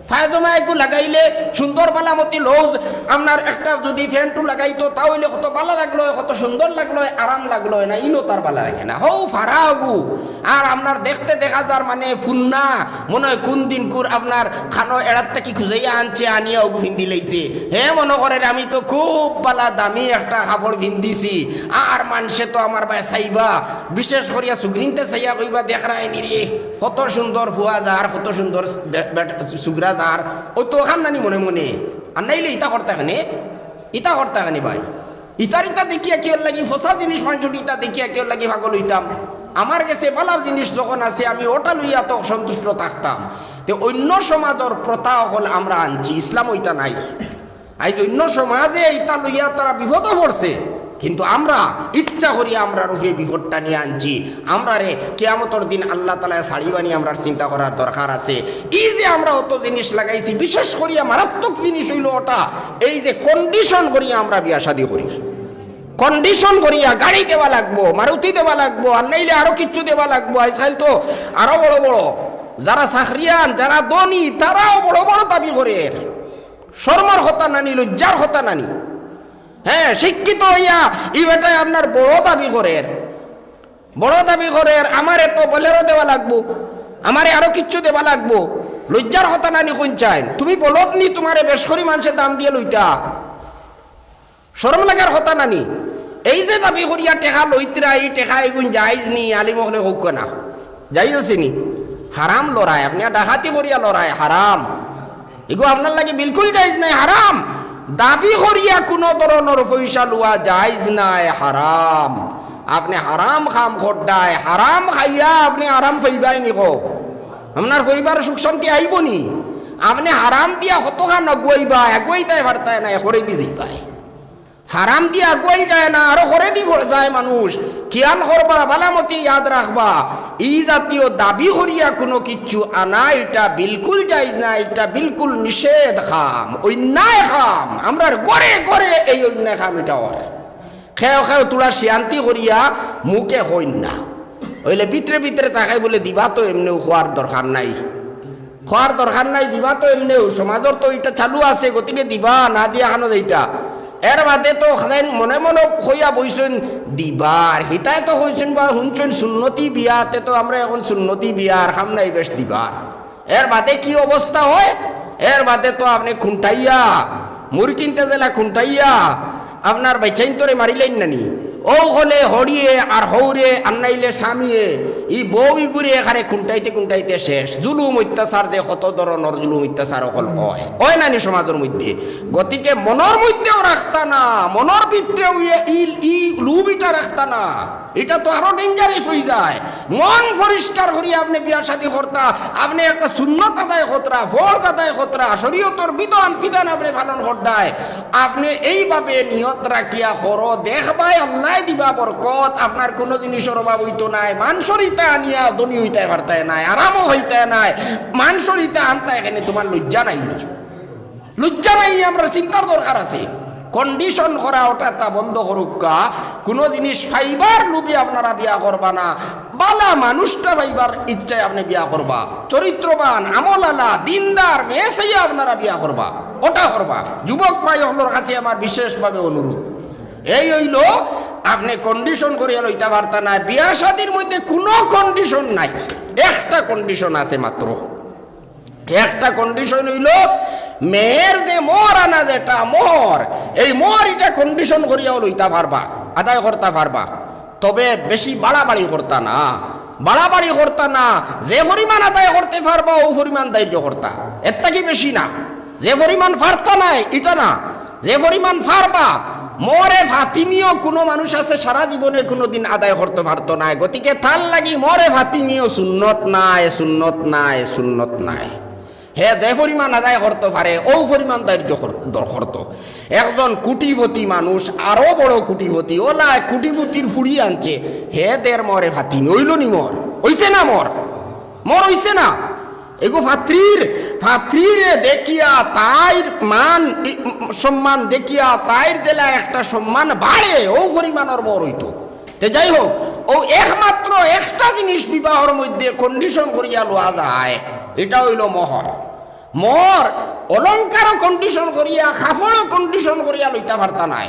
পায়জামা এগু লাগাইলে সুন্দর বালা মতি লউজ, আপনার একটা যুদি pant-ও লাগাইতো, তা অইলে কত বালা লাগলো অয়, কত সুন্দর লাগলো অয়, আরাম লাগলো অয় না, ইনো তার বালা লাগে না। হউ ফাড়া অগু, আর আপনার দেখতে দেখা যার মানে ফুন্না, মনে অয় কুন দিনকুর আপনার কানো এড়াত থাকি খুজাইয়া আনছে, আনিয়া অগু ফিন্দি লাইছে। হে মনে করের, "আমি তো খুব বালা দামি একটা কাপড় ফিন্দিছি, আর মানষে তো আমার বায় চাইবা, বিশেষ করিয়া সুগ্রিন্তে চাইয়া কইবা, 'দেখরায়নি রে, কত সুন্দর ফুয়া যার, কত সুন্দর বে-, বেট-, সুগরা যার।'" অউ তো অখান নানি মনে মনে। আর নাইলে ইতা করতা কেনে? ইতা করতা কেনে ভাই? ইতার ইতা দেখিয়া কিওর লাগি, ফসা জিনিস মানষর ইতা দেখিয়া কিওর লাগি পাগল অইতাম? আমার গেছে বালা জিনিস যখন আছে, আমি ওটা লইয়া তো সন্তুষ্ট থাকতাম। তে অইন্য সমাজর প্রথা অকল আমরা আনছি, ইসলামো ইতা নাই। আইজ অইন্য সমাজে ইতা লইয়া তারা বিপদো পড়ছে, কিন্তু আমরা ইচ্ছা করিয়া আমরার উপরে বিপদটা নিয়া আনছি। আমরারে কিয়ামতর দিন আল্লাহ তাআলায় ছাড়িবানি, আমরার চিন্তা করার দরকার আছে। ই যে আমরা অত জিনিস লাগাইছি, বিশেষ করিয়া মারাত্মক জিনিস অইলো ওটা, এই যে condition করিয়া আমরা বিয়া শাদী করি, condition করিয়া গাড়ি দেওয়া লাগবো, মারুতি দেওয়া লাগবো, আর নাইলে আরো কিচ্ছু দেওয়া লাগবো। আইজকাইল তো আরো বড় বড়, যারা চাকরিয়ান, যারা ধনী, তারাও বড় বড় দাবি করের। শরমর কথা নানি, লজ্জার কথা নানি? হ্যাঁ, শিক্ষিত অইয়া ই বেটায় আপনার বড় দাবি করের, বড় দাবি করের, "আমারে তো Bolero দেওয়া লাগবো, আমারে আরো কিচ্ছু দেওয়া লাগবো।" লজ্জার কথা নানি? কইন চাইন, তুমি বলদ নি, তুমারে বেশ করি মানষে দাম দিয়া লইতা? শরম লাগার কথা নানি? এই যে দাবি করিয়া টেকা লইতরা, ই টেকা ইগুন জায়েজ নি? আলিম অকলে কউক্কা না, জায়েজ আছে নি? হারাম লড়াই, আপনে ডাকাতি করিয়া লড়াই, হারাম। ইগু আপনার লাগি বিলকুল জায়েজ নায়, হারাম। দাবি করিয়া কুনু ধরনর পয়সা লওয়া জায়েজ নায়, হারাম। আপনে হারাম কাম কররায়, হারাম খাইয়া আপনে আরাম পাইবায় নি কও? আপনার পরিবারো সুখ শান্তি আইবো নি? আপনে হারাম দিয়া কতখান আগুয়াইবায়, আগুয়াইতায় পারতায় নায়, করেদি যাইবায়। হারাম দিয়া আগুয়াই যায় না, আরো করেদি পড়-, যায় মানুষ। খিয়াল করবা, বালামতি ইয়াদ রাখবা, ই জাতীয় দাবি করিয়া কুনু কিচ্ছু আনা, ইটা বিলকুল জায়েজ না, ইটা বিলকুল নিষেধ কাম, অন্যায় কাম। আমরার ঘরে ঘরে এই অন্যায় কাম ইটা অর। কেউ কেউ থুড়া শিয়ান্তি করিয়া মুখে কইন না, অইলে ভিতরে ভিতরে তাকাই বুলে, "দিবা তো এমনেউ, কওয়ার দরকার নাই।" কওয়ার দরকার নাই, দিবা তো এমনেউ, সমাজর তো ইটা চালু আছে, গতিকে দিবা, না দিয়া খানো যাইতা। এর বাদে তো খান মনে মনে কইয়া বইছইন দিবার, হিতায় তো কইছইন বা হুনছইন সুন্নতি বিয়া, তে তো আমরা এখন সুন্নতি বিয়ার কাম নাই বেশ দিবার। এর বাদে কি অবস্থা হয়? এর বাদে তো আপনে খুন্টাইয়া, মুড়ি কিনতে গেলা খুন্টাইয়া, আপনার বাইচ্চাইন্তরে মারিলাইন নানি? অউ হলে হড়িয়ে আর হৌরে আর নাইলে স্বামীয়ে, ই বউ ইগুরে এখানে খুন্টাইতে খুন্টাইতে শেষ। জুলুম অত্যাচার যে কত ধরনর জুলুম অত্যাচার অকল অয়, অয় নানি সমাজর মধ্যে? গতিকে মনর মধ্যেও রাখতা না, মনর ভিতরেও ই, ই, ই লুভ ইটা রাখতা না। ইটা তো আরো dangerous অইযায়। মন পরিষ্কার করিয়া আপনে বিয়া শাদী করতা, আপনে একটা সুন্নত আদায় করতরা, ফরজ আদায় করতরা, শরীয়তর বিধান বিধান আপনে পালন কররায়। আপনে এইভাবে নিয়ত রাখিয়া করো, দেখবায় আল্লায় দিবা বরকত, আপনার কুনু জিনিসর অভাব অইতো নায়। মানষর ইতা আনিয়া ধনী অইতায় পারতায় নায়, আরামও অইতায় নায়, মানষর ইতা আনতায় কেনে, তুমার লজ্জা নাই নি? লজ্জা নাই নি? আমরার চিন্তার দরকার আছে। Condition করা ওটা তা বন্ধ করুক্কা। কুনু জিনিস পাইবার লোভে আপনারা বিয়া করবা না, বালা মানুষটা পাইবার ইচ্ছায় আপনে বিয়া করবা, চরিত্রবান, আমলআলা, দিনদার মেয়ে চাইয়া আপনারা বিয়া করবা, ওটা করবা। যুবক ভাই অকলর কাছে আমার বিশেষভাবে অনুরোধ, এই অইলো, আপনে condition করিয়া লইতা পারতা না। বিয়া শাদীর মধ্যে কুনু condition নাই, একটা condition আছে মাত্র। একটা condition অইলো, মেয়ের যে মোহর আনা, যেটা মোহর, এই মোহর ইটা condition করিয়াও লইতা পারবা, আদায় করতা পারবা, তবে বেশি বাড়াবাড়ি করতা না, বাড়াবাড়ি করতা না। যে পরিমাণ আদায় করতে পারবা, অউ পরিমাণ ধার্য করতা, এর থাকি বেশি না। যে পরিমাণ পারতা নায়, ইটা না, যে পরিমাণ পারবা। মোহরে ফাতিমিও কুনু মানুষ আছে সারা জীবনে কুনুদিন আদায় করতে পারতো নায়, গতিকে তার লাগি মোহরে ফাতিমিও সুন্নত নায়, সুন্নত নায়, সুন্নত নায়। হে যে পরিমাণ আদায় করতো পারে, অউ পরিমাণ ধার্য কর-, দর করতো। একজন কোটিপতি মানুষ আরো বড় কোটিপতি, অলা এক কোটিপতির ফুড়ি আনছে, হে দের মোহরে ফাতিমি, অইলো নি মোহর? অইছে না মোহর? মোহর অইছে না? এগু ফাত্রীর, ফাত্রীরে দেখিয়া তাইর মান, ই, সম্মান দেখিয়া তাইর যেলা একটা সম্মান বাড়ে, অউ পরিমাণর মোহর অইতো। তে যাই হোক, অউ একমাত্র একটা জিনিস বিবাহর মধ্যে condition করিয়া লওয়া যায়, ইটা অইলো মোহর। মোহর অলংকারও condition করিয়া, কাপড়ও condition করিয়া লইতা পারতা নায়।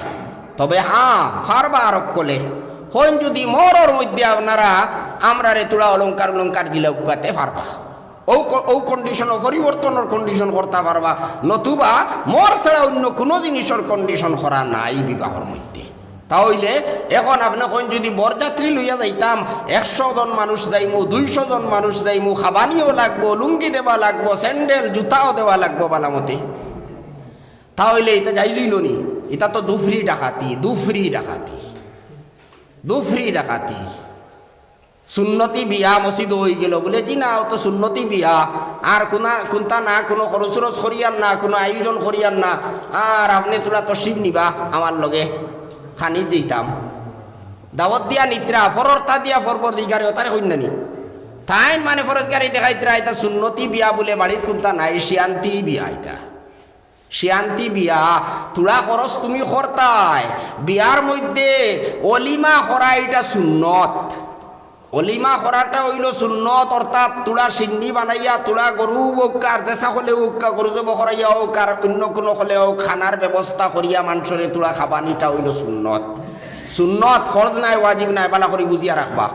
তবে হ্যাঁ, পারবা আর অকলে। হইন যদি মোহরর মধ্যে আপনারা আমরারে থুড়া অলংকার অলংকার দিলাউক্কা তে পারবা। অউ ক-, অউ condition, অউ পরিবর্তনর condition করতা পারবা, নতুবা মোহর ছাড়া অইন্য কুনু জিনিসর condition করা নাই বিবাহর মধ্যে। তা অইলে এখন আপনে কইন, যদি বরযাত্রী লইয়া যাইতাম, একশো জন মানুষ যাইমু, দুইশো জন মানুষ যাইমু, খাবানিও লাগবো, লুঙ্গি দেওয়া লাগবো, স্যান্ডেল, জুতাও দেওয়া লাগবো বালামতে, তা অইলে ইটা জায়েজ অইলো নি? ইটা তো দুফরি ডাকাতি, দুফরি ডাকাতি, দুফরি ডাকাতি। সুন্নতি বিয়া মসজিদো অইগেলো, বুলে, "জি না, অউ তো সুন্নতি বিয়া, আর কুনা, কুন্তা না, কুনু খরচ-উরচ করিয়ার না, কুনু আয়োজন করিয়ার না, আর আপনে তুলা তশরিফ নিবা আমার লগে, খানিত যাইতাম।" দাওয়াত দিয়া নিত্রা, ফরর তা দিয়া ফরবর দিগারে, অতারে কইন না নি? তাইন মানে ফরজগারি দেখাইত্রা, ইটা সুন্নতি বিয়া বুলে, বাড়িত কুন্তা নাই, শিয়ান্তি বিয়া ইটা। শিয়ান্তি বিয়া, তুলা খরচ তুমি করতায়, বিয়ার মধ্যে অলিমা করা ইটা সুন্নত। অলিমা করাটা অইলো সুন্নত, অর্থাৎ তুলা শিন্নি বানাইয়া, তুলা গরু অউক্কা, আর যে ছাগলে অউক্কা, গরু জবো করাইয়া অউক, আর অইন্য কুনু অকলে অউক, খানার ব্যবস্থা করিয়া মানষরে তুলা খাবানিটা অইলো সুন্নত। সুন্নত, ফরজ নায়, ওয়াজিব নায়, বালা করি বুঝিয়া রাখবা।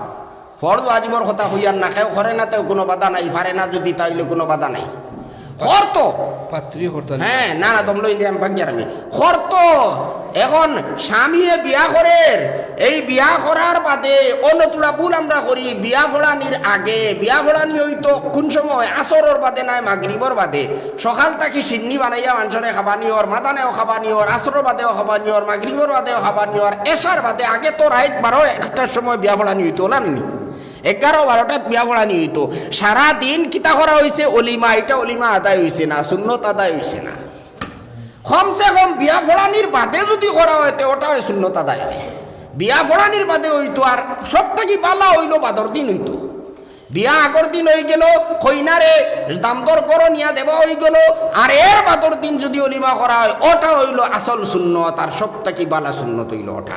ফরজ ওয়াজিবর কথা কইয়ার না, কেউ করে না তেউ কুনু বাধা নাই, পারে না যুদি তা অইলে কুনু বাধা নাই। করতো। পাত্রী করতো না। হ্যাঁ, না, না, দম লই দিয়া আমি ভাগিয়ার আমি। করতো। এখন স্বামীয়ে বিয়া করের, এই বিয়া করার বাদে অন্য তুলা ভুল আমরা করি, বিয়া পড়ানির আগে, বিয়া পড়ানি অইতো কুন সময়? আসরর বাদে নায়, মাগরিবর বাদে। সকাল থাকি শিন্নি বানাইয়া মানষরে খাবানি অর, মাদানেও খাবানি অর, আসরর বাদেও খাবানি অর, মাগরিবর বাদেও খাবানি অর, এশার বাদে। আগে তো রাইত বারো একটার সময় বিয়া পড়ানি অইতো, অলা নি? এগারো বারোটাত বিয়া পড়ানি অইতো। সারা দিন কিতা করা অইছে? অলিমা। ইটা অলিমা আদায় অইছে না, সুন্নত আদায় অইছে না। কমসে কম বিয়া পড়ানির বাদে যুদি করা অয়, তে অটা অয় সুন্নত আদায় অয়। বিয়া পড়ানির বাদে অইতো, আর সব থাকি বালা অইলো বাদর দিন অইতো। বিয়া আগর দিন অইগেলো, কইনারে দামদর ঘরো নিয়া দেওয়া অইগেলো, আর এর বাদর দিন যুদি অলিমা করা অয়, অটা অইলো আসল সুন্নত, আর সব থাকি বালা সুন্নত অইলো অটা।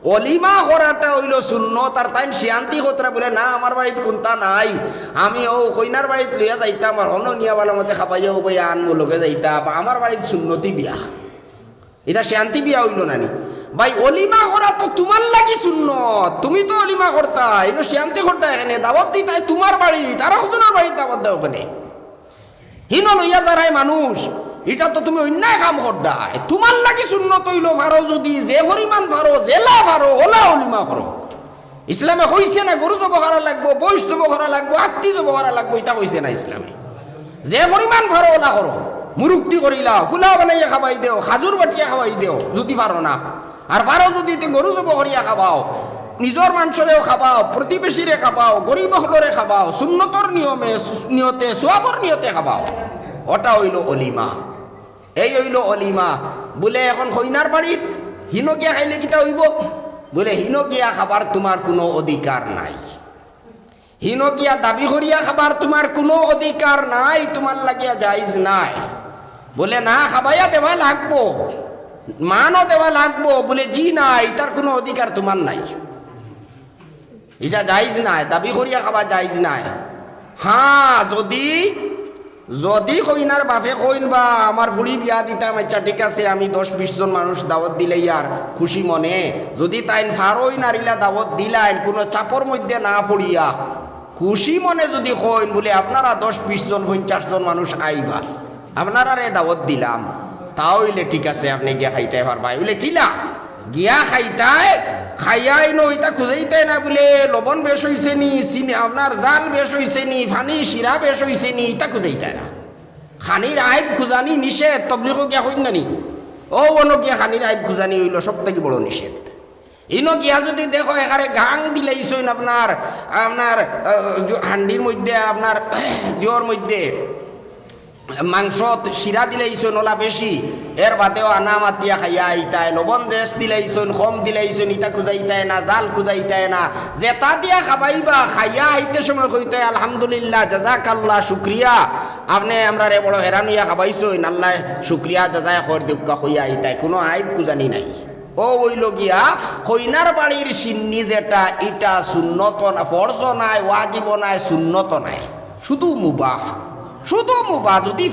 অলিমা করাটা অইলো সুন্নত, আর তাইন শিয়ান্তি করত্রা বুলে, "না, আমার বাড়িত কুন্তা নাই, আমি অউ কইনার বাড়িত লইয়া যাইতাম, আর হনো নিয়া বালা মতে খাবাইয়া উবাইয়া আনমু, লগে যাইতাম, আমার বাড়িত সুন্নতি বিয়া।" ইটা শিয়ান্তি বিয়া অইলো না নি? ভাই, অলিমা করা তো তুমার লাগি সুন্নত, তুমি তো অলিমা করতায়, ইনো শিয়ান্তি করতায় কেনে? দাওয়াত দিতায় তুমার বাড়িত, আর একজনর বাড়িত দাওয়াত দেও কেনে? হিনো লইয়া যারায় মানুষ, ইটা তো তুমি অন্যায় কাম কররায়। তুমার লাগি সুন্নত অইলো, পারো যুদি, যে পরিমাণ পারো, যেলা পারো, অলা অলিমা করো। ইসলামে কইছে না গরু জবো করা লাগবো, মইষ জবো করা লাগবো, আত্তি জবো করা লাগবো, ইতা কইছে না ইসলামে। যে পরিমাণ পারো অলা করো, মুরুক্তি করিলাও, ফুলাও বানাইয়া খাবাই দেও, খাজুর বাটিয়া খাবাই দেও, যুদি পারো না। আর পারো যুদি তে গরু জবো করিয়া খাবাও, নিজর মানষরেও খাবাও, প্রতিবেশীরে খাবাও, গরিব অকলরে খাবাও, সুন্নতর নিয়মে, সু-, নিয়তে, সওয়াবর নিয়তে খাবাও। অটা অইলো অলিমা। এই অইলো অলিমা। বুলে, "এখন কইনার বাড়িত হিনো গিয়া খাইলে কিতা অইবো?" বুলে, "হিনো গিয়া খাবার তুমার কুনু অধিকার নাই।" হিনো গিয়া দাবি করিয়া খাবার তুমার কুনু অধিকার নাই, তুমার লাগিয়া জায়েজ নায়। বুলে, "না, খাবাইয়া দেওয়া লাগবো, মানও দেওয়া লাগবো।" বুলে, "জি না, ইতার কুনু অধিকার তুমার নাই, ইটা জায়েজ নায়, দাবি করিয়া খাবা জায়েজ নায়।" হ্যাঁ, যুদি যুদি কইনার বাপে কইন, "বা, আমার ফুড়ি বিয়া দিতাম, আইচ্ছা, ঠিক আছে, আমি দশ বিশ জন মানুষ দাওয়াত দিলাইয়ার খুশি মনে।" যুদি তাইন পারইন আর ইলা দাওয়াত দিলাইন, কুনু চাপর মধ্যে না পড়িয়া, খুশি মনে যুদি কইন, বুলে, "আপনারা দশ বিশ জন, পঞ্চাশ জন মানুষ আইবা, আপনারারে দাওয়াত দিলাম, তা অইলে ঠিক আছে, আপনে গিয়া খাইতায় পারবায়।" বুলে, "কিলা?" গিয়া খাইতায়, খাইয়া ইনো ইতা খুজাইতায় না বুলে, "লবণ বেশ অইছে নি, চিনি, আপনার জাল বেশ অইছে নি, পানি শিরা বেশ অইছে নি", ইতা খুজাইতায় না। খানির আইব খুজানি নিষেধ, তবলিগো গিয়া কইন না নি? অউ অনো গিয়া খানির আইব খুজানি অইলো সব থাকি বড় নিষেধ। ইনো গিয়া যুদি দেখো, একারে গাং দিলাইছইন আপনার, আপনার, আহ, জু-, হান্ডির মধ্যে, আপনার জুয়র মধ্যে, মাংসত শিরা দিলাইছইন অলা বেশি, এর বাদেও আনা মাতিয়া খাইয়া আইতায়, লবণ বেশ দিলাইছইন, কম দিলাইছইন, ইতা খুজাইতায় না, জাল খুজাইতায় না, যেতা দিয়া খাবাইবা, খাইয়া আইতে সময় কইতায়, "আলহামদুলিল্লাহ, জাজাকাল্লাহ, শুকরিয়া, আপনে আমরারে বড় হেরান অইয়া খাবাইছইন, আল্লায় শুকরিয়া জাজায় খৈর দেউক্কা" কইয়া আইতায়, কুনু আইব খুজানি নাই। অউ অইলো গিয়া কইনার বাড়ির শিন্নি যেটা, ইটা সুন্নত না, ফরজ নায়, ওয়াজিব নায়, সুন্নত নায়, শুধু মুবাহ, শুধু মুবাহ। যুদি